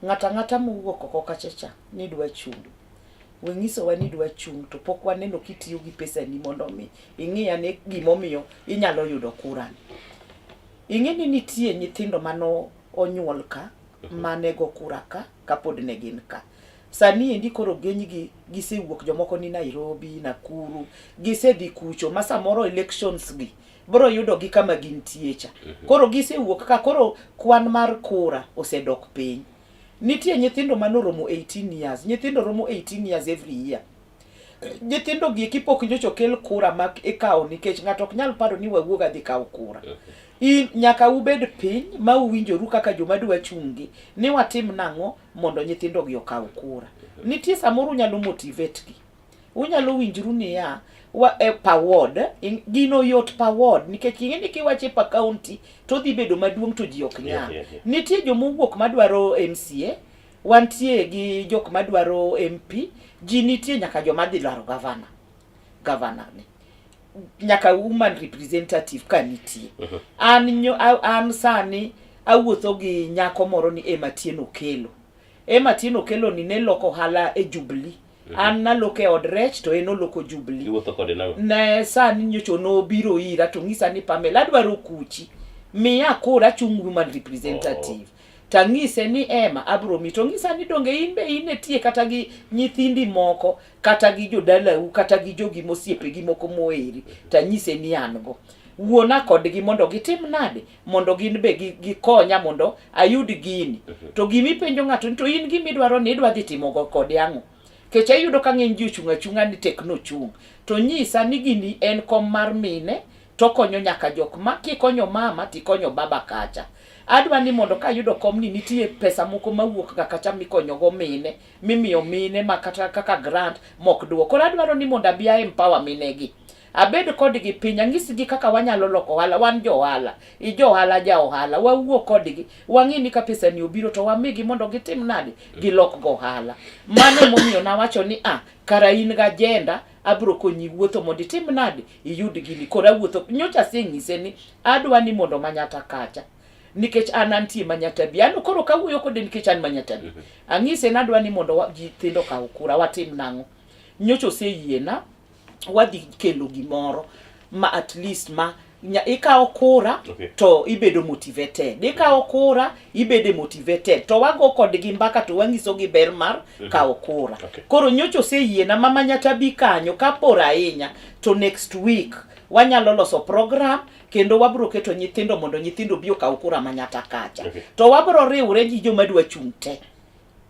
Speaker 3: Ng'ato ang'ata mowuok oko kacha cha ni dwa chung'. We nyisowa ni dwa chung' to pok waneno kitiyo gi pesani mondo mi ing'i ane gimomiyo inyalo yudo kura ni. Ing'e ni nitie nyithindo mano onyuol ka, mane go kura ka, kapod ne gin ka. Sani endi koro genygi gisewuok, jomoko ni Nairobi, Nakuru, gisedhi kucho ma samoro elections gi biro yudo gi kama gintie cha. Koro gisewuok ka, koro kwan mar kura osedok piny. Nitie nyithindo manoromo 18 years, nyithindo romo 18 years every year. Nyithindo gi eki pok nyocha okel kura ma ikawo, nikech ng'ato ok nyal paro ni wawuog adhi kawo kura. In nyaka ubed piny ma uwinjoru kaka joma dwa chung' gi ni watim nang'o mondo nyithindo gi okaw kura. Nitie samoro unyalo motivate gi. Unyalo winjru niya, wa, per ward, gino yot per ward, nikech ing'e ni kiwache per county to dhi bedo maduong' to ji ok nyal. Nitie jomowuok madwaro MCA, wantie gi jok madwaro MP, ji nitie nyaka joma dhi dwaro governor. Governor ni. Nyaka woman representative ka nitie. An sani awuotho gi nyako moro ni Emma Tieno Okelo. Emma Tieno Okelo ni ne loko ohala e Jubilee. An naloko e od rech to en oloko Jubilee.
Speaker 2: Iwuotho kode nang'o?
Speaker 3: Ne sani nyocha nobiro ira to ng'isa ni Pamela adwaro kuchi. Miya kura achung' woman representative. Tang'ise ni Emma abro mi to ng'isa ni donge in be in e tie kata gi nyithindi moko kata gi jodalau kata gi jogi mosiepegi moko moeri tanyise ni an go wuona kodgi mondo gitim nade mondo gin be gikonya mondo ayud gini to gimipenjo ng'ato ni to in gimidwaro ni idwa dhi timogo kode ang'o kech ayudo ka ng'eny ji ochung' achung'a ni tek nochung' to nyisa ni gini en kom mar mine tokonyo nyaka jok ma kikonyo mama tikonyo baba kacha adwa ni mondo kayudo komni nitie pesa moko mawuok ga kacha mikonyogo mine mimiyo mine ma kata kaka grant mok duok koro adwaro ni mondo abi a empower minegi abed kodgi piny anyisgi kaka wanyalo loko ohala wan jo ohala i jo ohala ja ohala wawuo kodgi wang'i ni ka pesa ni obiro to wamigi mondo gitim nade gilok go ohala mano emomiyo nawacho ni a kara in ga agenda abro konyi wuotho mondo itim nade iyud gini koro awuotho nyocha asenyise ni adwa ni mondo manyata kacha nikech an antie manyatabi an koro kawuoyo kode nikech an manyatabi mm -hmm. ang'ise nadwa ni mondo nyithindo kaw kura watim nang'o nyocha oseyiena wadhi kelo gimoro ma at least ma ikawo kura okay. to ibedo motivated ikawo kura ibedo motivated to wago kodgi mbaka to wanyisogi ber mar mm -hmm. kawo kura okay. Koro nyocha oseyiena mama nyatabi kanyo kapor ahinya to next week wanyalo loso program kendo wabro keto nyithindo mondo nyithindo obi okaw kura manyata kacha okay. To wabro riwre gi joma dwa chung' te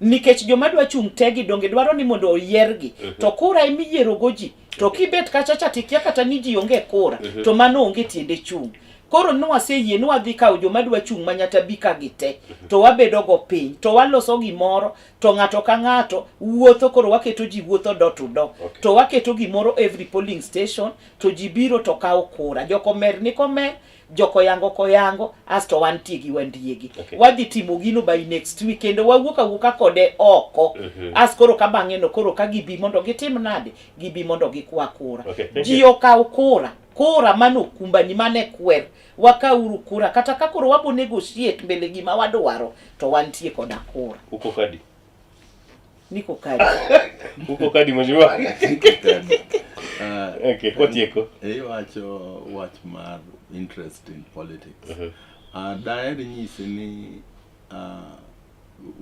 Speaker 3: nikech joma dwa chung' te gi donge dwaro ni mondo oyiergi mm -hmm. To kura emiyierogo ji to kibet kacha cha tikia kata ni ji onge kura mm -hmm. To mano onge tiende chung' koro nwaseyie ni wadhi kawo joma dwa chung' manyata bi ka gi te mm -hmm. To wabedo go piny to waloso gimoro to ng'ato ka ng'ato wuotho koro waketo ji wuotho door to door okay. To waketo gimoro every polling station to ji biro to kawo kura jokomer ni komer jokoyango koyango asto wantie gi wandiegi okay. Wadhi timo gino by next week kendo wawuok awuoka kode oko mm -hmm. As koro ka bang'e no koro ka gibi mondo gitim nade gibi mondo gikwa kura okay, ji okaw kura kura mano okumbani mane kwer wakauru kura kata ka koro wabo negotiate mbele gima wadwaro to wantie koda kura
Speaker 2: uko kadi
Speaker 3: niko kadi
Speaker 2: uko kadi mheshimiwa okay kwatieko
Speaker 4: iwacho wach mar interest in politics uh -huh. Daher nyisi ni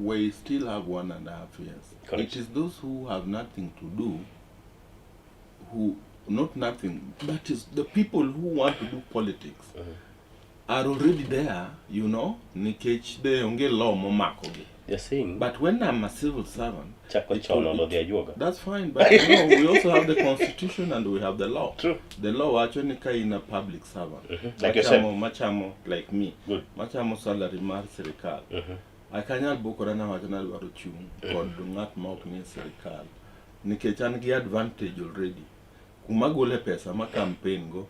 Speaker 4: we still have 1.5 years. Correct. It is those who have nothing to do who not nothing but is the people who want to do politics uh -huh. are already there, you know, nikech de onge law momakogi.
Speaker 2: You're saying
Speaker 4: But when I'm a civil servant,
Speaker 2: chako chon olodhi ajuoga.
Speaker 4: That's fine, but you know, we also have the constitution and we have the law.
Speaker 2: True.
Speaker 4: The law wacho ni ka in a public servant.
Speaker 2: Mm -hmm. Like yourself.
Speaker 4: Machamo, like me.
Speaker 2: Good.
Speaker 4: Machamo salary mar sirikal. Mm -hmm. Akanyal bukora na wacho nadwaro chung' kod ng'at ma ok nie sirikal. Nikech an gi advantage already. Kuma gole pesa ma campaign go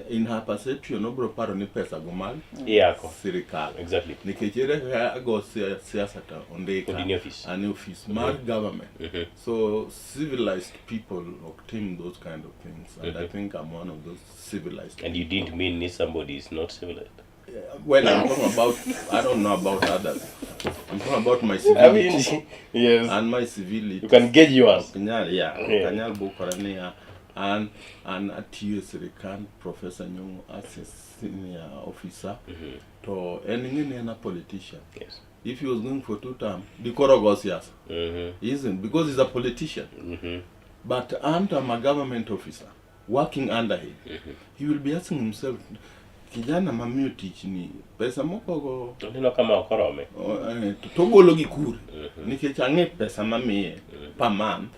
Speaker 4: in her perception obro paro ni pesa go mag
Speaker 2: Iyako.
Speaker 4: sirikal.
Speaker 2: Exactly.
Speaker 4: Nikech ere kaka ago siasa to ondika
Speaker 2: Kod in e office.
Speaker 4: An e office mar government. So civilized people ok tim those kind of things and I think I'm one of those civilized
Speaker 2: And you didn't mean ni somebody is not civilized.
Speaker 4: Well, I'm talking about, I don't know about others. I'm talking about my civility.
Speaker 2: I mean, yes.
Speaker 4: And my civility.
Speaker 2: You can gauge yours.
Speaker 4: Kanyal, yeah.
Speaker 2: Yeah.
Speaker 4: Kanyal bukora niya an atiyo e sirikal Professor Nyong'o as a senior officer. To en ing'e ni en a politician.
Speaker 2: Yes.
Speaker 4: If he was going for 2 terms, dikoro go siasa.
Speaker 2: Mm-hmm.
Speaker 4: He isn't, because he's a politician.
Speaker 2: Mm-hmm.
Speaker 4: But and I'm a government officer working under him. Mm-hmm. He will be asking himself, kijana mamiyo tich ni pesa mokogo
Speaker 2: Oneno kama ok orome.
Speaker 4: To ogolo gi kure nikech ang'e pesa mamiye per month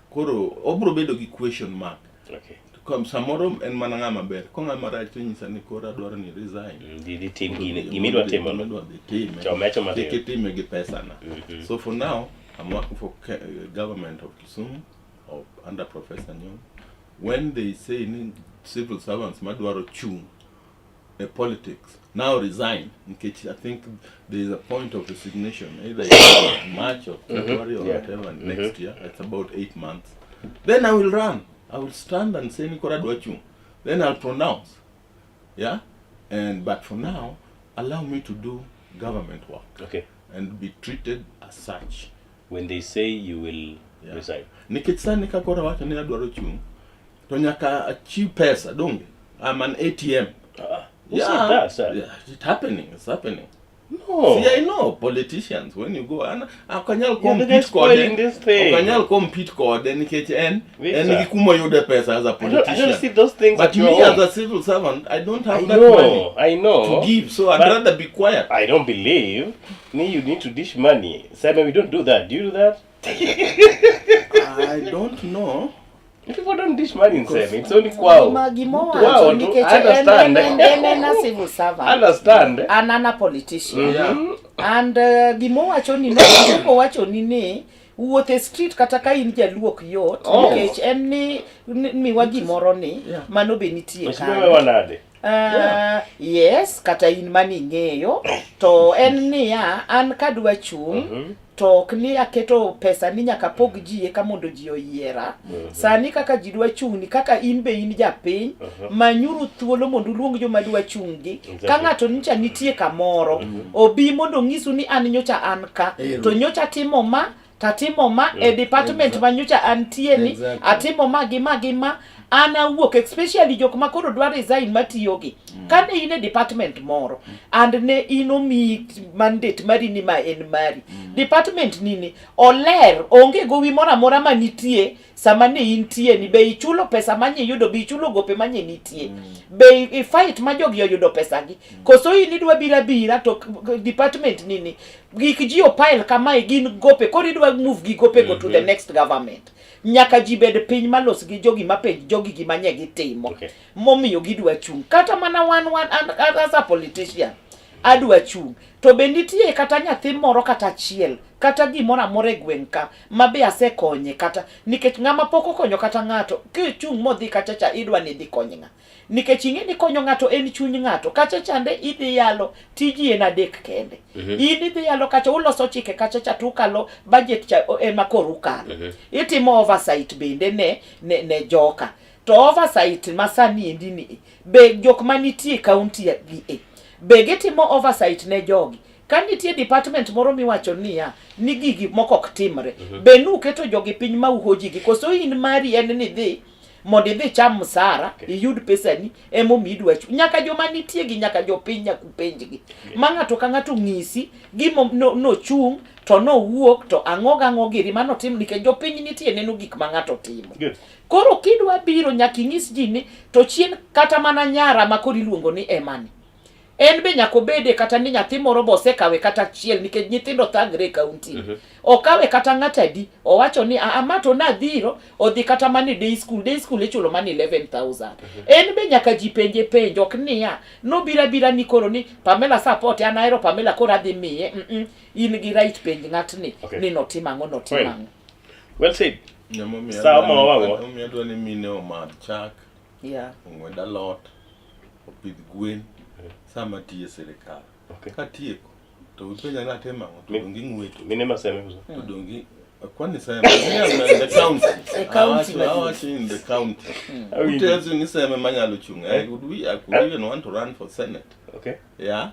Speaker 4: koro obro bedo gi question mark.
Speaker 2: Okay.
Speaker 4: Kom samoro en mana ng'ama ber ko ng'ama rach to nyisa ni koro adwaro ni resign.
Speaker 2: Dhi tim gini gimidwa timo no.
Speaker 4: Gimidwa dhi time.
Speaker 2: Chome achoma
Speaker 4: Kik
Speaker 2: tiyo.
Speaker 4: itime gi pesana. So for now I'm working for government of Kisumu of under Professor Nyong'o. When they say ni civil servants madwaro chung e politics now resign nikech I think there is a point of resignation either in March or February or whatever next year. It's about 8 months. Then I will run. I will stand and say ni koro adwa chung. Then I'll pronounce. Yeah? And but for now, allow me to do government work.
Speaker 2: Okay.
Speaker 4: And be treated as such.
Speaker 2: When they say you will resign.
Speaker 4: Nikech sani ka koro awacho ni adwaro chung, to nyaka achiw pesa, donge? I'm an ATM.
Speaker 2: Who said that, sir?
Speaker 4: Yeah, it's happening, it's happening.
Speaker 2: No.
Speaker 4: See, I know politicians when you go an ok anyal
Speaker 2: Yeah, the
Speaker 4: compete
Speaker 2: guy's spoiling
Speaker 4: kode.
Speaker 2: this thing.
Speaker 4: Ok anyal compete kode nikech en
Speaker 2: Victor.
Speaker 4: en gi kuma oyude pesa as a
Speaker 2: I don't, I don't
Speaker 4: politician.
Speaker 2: see those things
Speaker 4: But
Speaker 2: at your
Speaker 4: me
Speaker 2: home.
Speaker 4: as a civil servant, I don't have
Speaker 2: I
Speaker 4: that money
Speaker 2: know, I know.
Speaker 4: to give, so I'd
Speaker 2: But
Speaker 4: rather be quiet.
Speaker 2: I don't believe me. You need to dish money. Simon, we don't do that. Do you do that?
Speaker 4: I don't know.
Speaker 2: People don't dish money in Seme. It's only kwao.
Speaker 3: Gima gimowacho
Speaker 2: Kwao,
Speaker 3: nikech
Speaker 2: I
Speaker 3: en
Speaker 2: understand.
Speaker 3: en en en a civil servant.
Speaker 2: Understand.
Speaker 3: An an a politician.
Speaker 4: Yeah.
Speaker 3: And gimowacho ni no owacho ni ni wuoth e street kata ka in jaluo ok yot
Speaker 2: Oh.
Speaker 3: nikech en ni miwa gimoro ni
Speaker 4: Yeah.
Speaker 3: mano be nitie
Speaker 2: Mheshimiwa
Speaker 3: kanyo.
Speaker 2: wanade.
Speaker 3: Yes, kata in mani ing'eyo to en niya an kadwa chung' to ok ni aketo pesa ni nyaka pog ji eka mondo ji oyiera. Sani kaka ji dwa chung' ni kaka in be in japiny, manyuru thuolo mondo uluong joma dwa chung' gi. Ka
Speaker 2: Exactly.
Speaker 3: ng'ato nyocha nitie kamoro, obi mondo ong'isu ni an nyocha an ka,
Speaker 4: Ero.
Speaker 3: to nyocha timo ma tatimo ma e department ma nyocha antie ni
Speaker 4: Exactly.
Speaker 3: atimo ma gi ma gi ma an awuok especially jok ma koro dwa resign matiyogi kane in e department moro and ne in omiyi mandate mari ni ma en mari department nini oler onge gowi moro amora manitie sama ne intie ni be ichulo pesa manye iyudo be ichulo gope manye nitie be i fight ma jogi oyudo pesa gi koso in idwa bira bira to department nini gik ji opile kamae gin gope koro idwa move gi gope go to the next government nyaka ji bed piny malos gi jogi mapenj jogi gima nye gitimo
Speaker 2: Okay.
Speaker 3: momiyo gidwa chung' kata mana wan wan an, an, as a politician adwa chung' to be nitie kata nyathi moro kata achiel kata gimoro amora e gweng' ka ma be asekonye kata nikech ng'ama pok okonyo kata ng'ato kichung' modhi kacha cha idwa ni idhi kony ng'a nikech ing'e ni konyo ng'ato en chuny ng'ato kacha chande idhi yalo tiji en adek kende in idhi yalo kacha uloso chike kacha cha to ukalo budget cha ema koro ukalo itimo oversight bende ne, ne, ne joka to oversight ma sani endi ni be jok manitie e county gi e be gitimo oversight ne jogi ka nitie department moro miwacho niya ni gigi moko ok timre be nuketo jogi piny ma uhojigi koso in mari en ni dhi mondo idhi cham msara
Speaker 2: Okay.
Speaker 3: iyud pesani emomiyo idwa chu nyaka joma nitie gi nyaka jopiny nyaka upenjgi ma ng'ato ka ng'ato ng'isi gimo nochung' to nowuok to ang'o gang'o giri manotim nikech jopiny nitie neno gik ma ng'ato timo
Speaker 2: Good.
Speaker 3: koro kidwa biro nyaka inyis ji ni to chien kata mana nyara ma koro iluongo ni Emani en be nyaka obede kata ni nyathi moro be osekawe kata achiel nikech nyithindo thagre e kaunti okawe kata ng'at adi owacho ni aa ma to nadhiro odhi kata mana e day school day school ichulo mana 11000 en be nyaka ji penje penjo ok niya nobiro abira ni koro ni Pamela support an ahero Pamela koro adhi miye mm -mm. in gi right penj ng'atni
Speaker 2: Okay.
Speaker 3: ni notim ang'o notim
Speaker 2: Fine.
Speaker 3: ang'o
Speaker 2: Well said.
Speaker 4: Emomiyo
Speaker 2: Sawa
Speaker 4: adwa
Speaker 2: ma
Speaker 4: ni-
Speaker 2: wawang'o.
Speaker 4: emomiyo adwa ni mine omadh chak,
Speaker 3: yeah.
Speaker 4: ong'wed alot, opidh gwen sama tiyo e sirikal.
Speaker 2: Okay.
Speaker 4: Katieko to upenja ni atimo ang'o to
Speaker 2: Mi-
Speaker 4: dong' ing'weto.
Speaker 2: Mine maseme koso?
Speaker 4: To dong' i- kwani seme? Me am in the county.
Speaker 3: E county
Speaker 4: Awacho
Speaker 3: maduong'.
Speaker 4: awacho in the county. Who
Speaker 2: Awinjo.
Speaker 4: tells you ni seme manyalo chung'? I could we I could even want to run for senate.
Speaker 2: Okay.
Speaker 4: Yeah.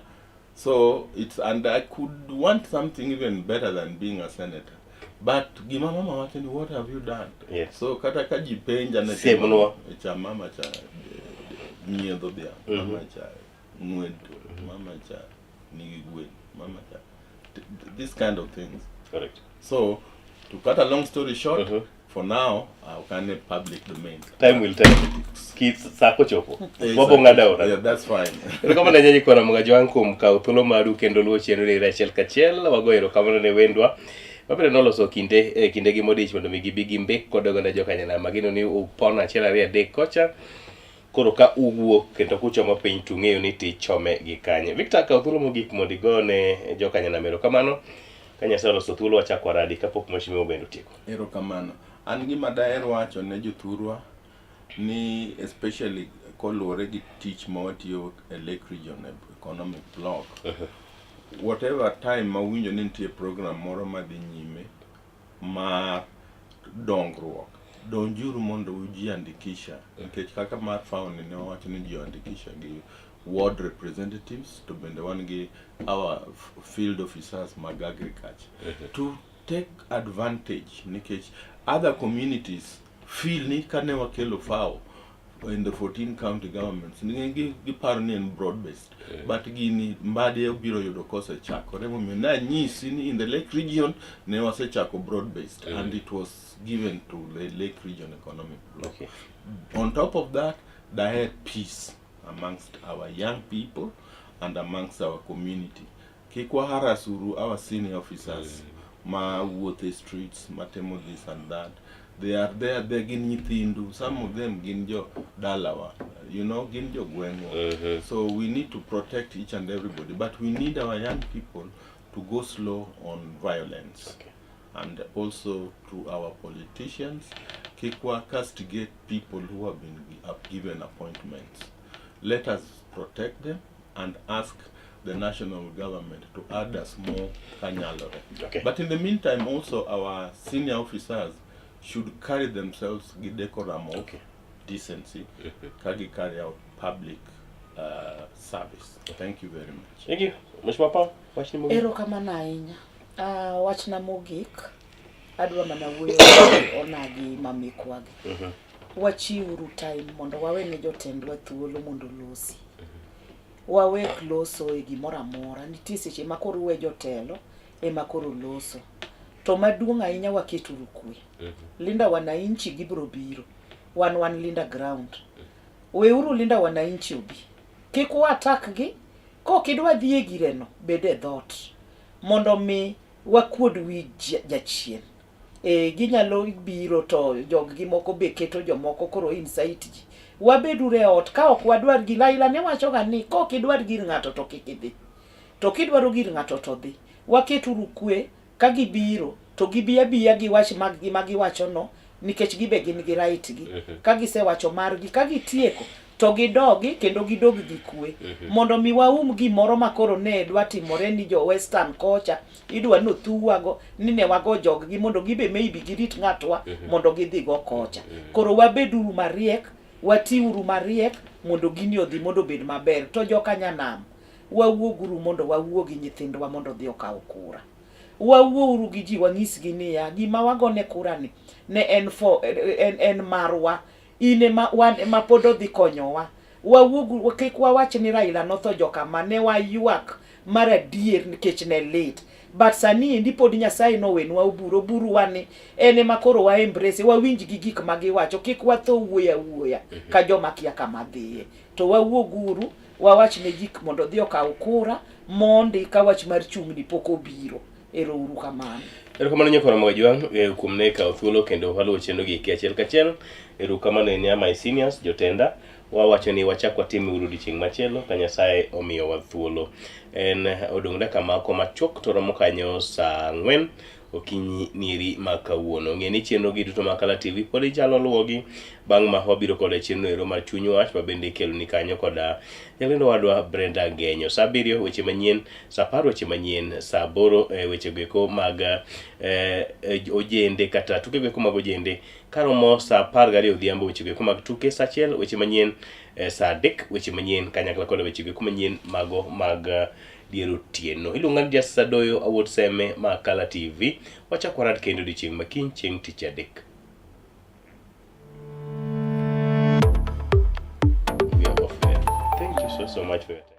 Speaker 4: So it's and I could want something even better than being a senator. But gima mama wacho ni what have you done?
Speaker 2: Yes.
Speaker 4: So kata ka ji penja ne
Speaker 2: Siemnwa.
Speaker 4: cha mama cha nyiedho dhiang', mama cha ng'weto, mama cha nigi gwen, mama cha this kind of things.
Speaker 2: Correct.
Speaker 4: So to cut a long story short,
Speaker 2: Mhm.
Speaker 4: for now I can public domain.
Speaker 2: Time will tell. Kit sa kochopo.
Speaker 4: Exactly.
Speaker 2: Wabo ng'ado aora.
Speaker 4: Yeah, that's fine.
Speaker 2: Erokamano ne nyanya kora mga jwang' kuom kawo thuolo maru kendo luwo chenro ni achiel kachiel. Wago erokamano ne wendwa mabende noloso kinde e kindegi modich mondo mi gibi gimbek kod oganda jokanyanam. Ageno ni upon achiel ariyo adek kocha. Koro ka uwuok kendo kuchomo piny to ung'eyo ni tichome gi kanye. Victor, kaw thuolo mogik mondo igone jokanyanam erokamano. Ka Nyasaye oloso thuolo wachako waradi kapok mheshimiwa bende otieko.
Speaker 4: Erokamano. An gima daher wacho ne jothurwa ni especially koluwore gi tich ma watiyo e Lake Region Economic Block, whatever time ma uwinjo ni nitie program moro madhi nyime mar dongruok, donjuru mondo ujiandikisha nikech kaka mar FAO ni ne wawacho ni ji oandikisha gi ward representatives to bende wan gi our field officers mag agriculture to take advantage nikech other communities feel ni kane wakelo FAO in the 14 county governments giparo ni en broad based, but gini Mbadi obiro yudo kosechakore. Momiyo nanyisi ni in the Lake Region ne wasechako broad based and it was given to the Lake Region Economic Bloc. On top of that, daher peace amongst our young people and amongst our community. Kik waharass uru our senior officers ma wuotho e streets, matemo this and that. They are there, they gin nyithindu. Some of them gin jo dalawa, gin jo gweng'wa. So we need to protect each and everybody, but we need our young people to go slow on violence. And also to our politicians, kik wa castigate people who have given appointments. Let us protect them and ask the national government to add us more kanyalore. But in the meantime, also our senior officers should carry themselves gi decorum of decency ka gi carry out public service. Thank you very much.
Speaker 2: Thank you. Mheshimiwa Paul, wachni mogik.
Speaker 3: Erokamano ahinya. Wachna mogik, adwa mana wuoyo onagi mamekwagi. Wachiwuru time mondo wawe ne jotendwa thuolo mondo olosi. Wawek loso e gimoro amora. Nitie seche ma koro uwe jotelo ema koro loso. To maduong' ahinya, waketuru kwe. Linda wananchi gibiro biro. Wan Linda ground. Weuru Linda wananchi obi. Kik u-attack gi. Kok idwa dhi e gireno, bed e dhoot. Mondo mi wakuod wi jachien. Ginyalo biro to jog gi moko be keto jomoko koro incite ji. Wabeduru e ot ka ok wadwar gi Raila ne wacho ga ni kok idwar gir ng'ato to kik idhi. To kidwaro gir ng'ato to dhi. Waketuru kwe ka gibiro to gibi abiya giwach mag gi ma giwacho no, nikech gibe gin gi right gi. Ka gisewacho margi, ka gitieko to gidogi kendo gidog gi kwe. Mondo mi waum gimoro ma koro ne dwa timore ni jo Western kocha idwa ni othuwago ni ne wago jog gi mondo gibe maybe girit ng'atwa mondo gidhi go kocha. Koro wabeduru mariek, watiuru mariek mondo gini odhi mondo obed maber. To joka nyanam, wawuoguru mondo wawuo gi nyithindwa mondo odhi okaw kura. Wawuouru gi ji, wanyisgi niya, gima wagone kura ni ne en for en marwa. In ema wan ema pod odhi konyowa. Wawuog, kik wawach ni Raila notho jokama, ne waywak mar adier nikech ne lit. But sani endi pod Nyasaye nowenwa oburu, oburuwa ni en ema koro wa embrace, wawinj gi gik ma giwacho, kik watho wuoyo awuoya ka joma kia kama dhiye. To wawuoguru, wawach ne ji mondo odhi okaw kura mondi ka wach mar chung'ni pok obiro. Ero uru kamano.
Speaker 2: Erokamano nyakora Mwajwang' kuom ne kawo thuolo kendo waluwo chenro gi eki achiel kachiel. Erokamano ne my seniors, jotenda. Wawacho ni wachak watim uru odiochieng' machielo ka Nyasaye omiyowa thuolo. En odong' dakika moko machuok to romo kanyo saa 4 okinyi nieri ma kawuono. Ng'e ni chenro gi duto mag Kala TV pod ichalo luwogi bang' ma wabiro koda chenro ero mar chuny wach ma bende ikeloni kanyo koda jalendo wadwa Brenda Genyo. Saa 7 weche manyien, saa 10 weche manyien, saa 8 weche goeko mag ojende kata tuke goeko mag ojende karomo saa 12 odhiambo weche goeko mag tuke, saa 1 weche manyien, saa 3 weche manyien kanyakla koda weche goeko manyien mago mag dier otieno. Iluonga ni Justice Adoyo Awuod Seme ma Kala TV. Wachak warad kendo odiochieng' ma kiny chieng' tich adek. We are off there. Thank you so much for your time.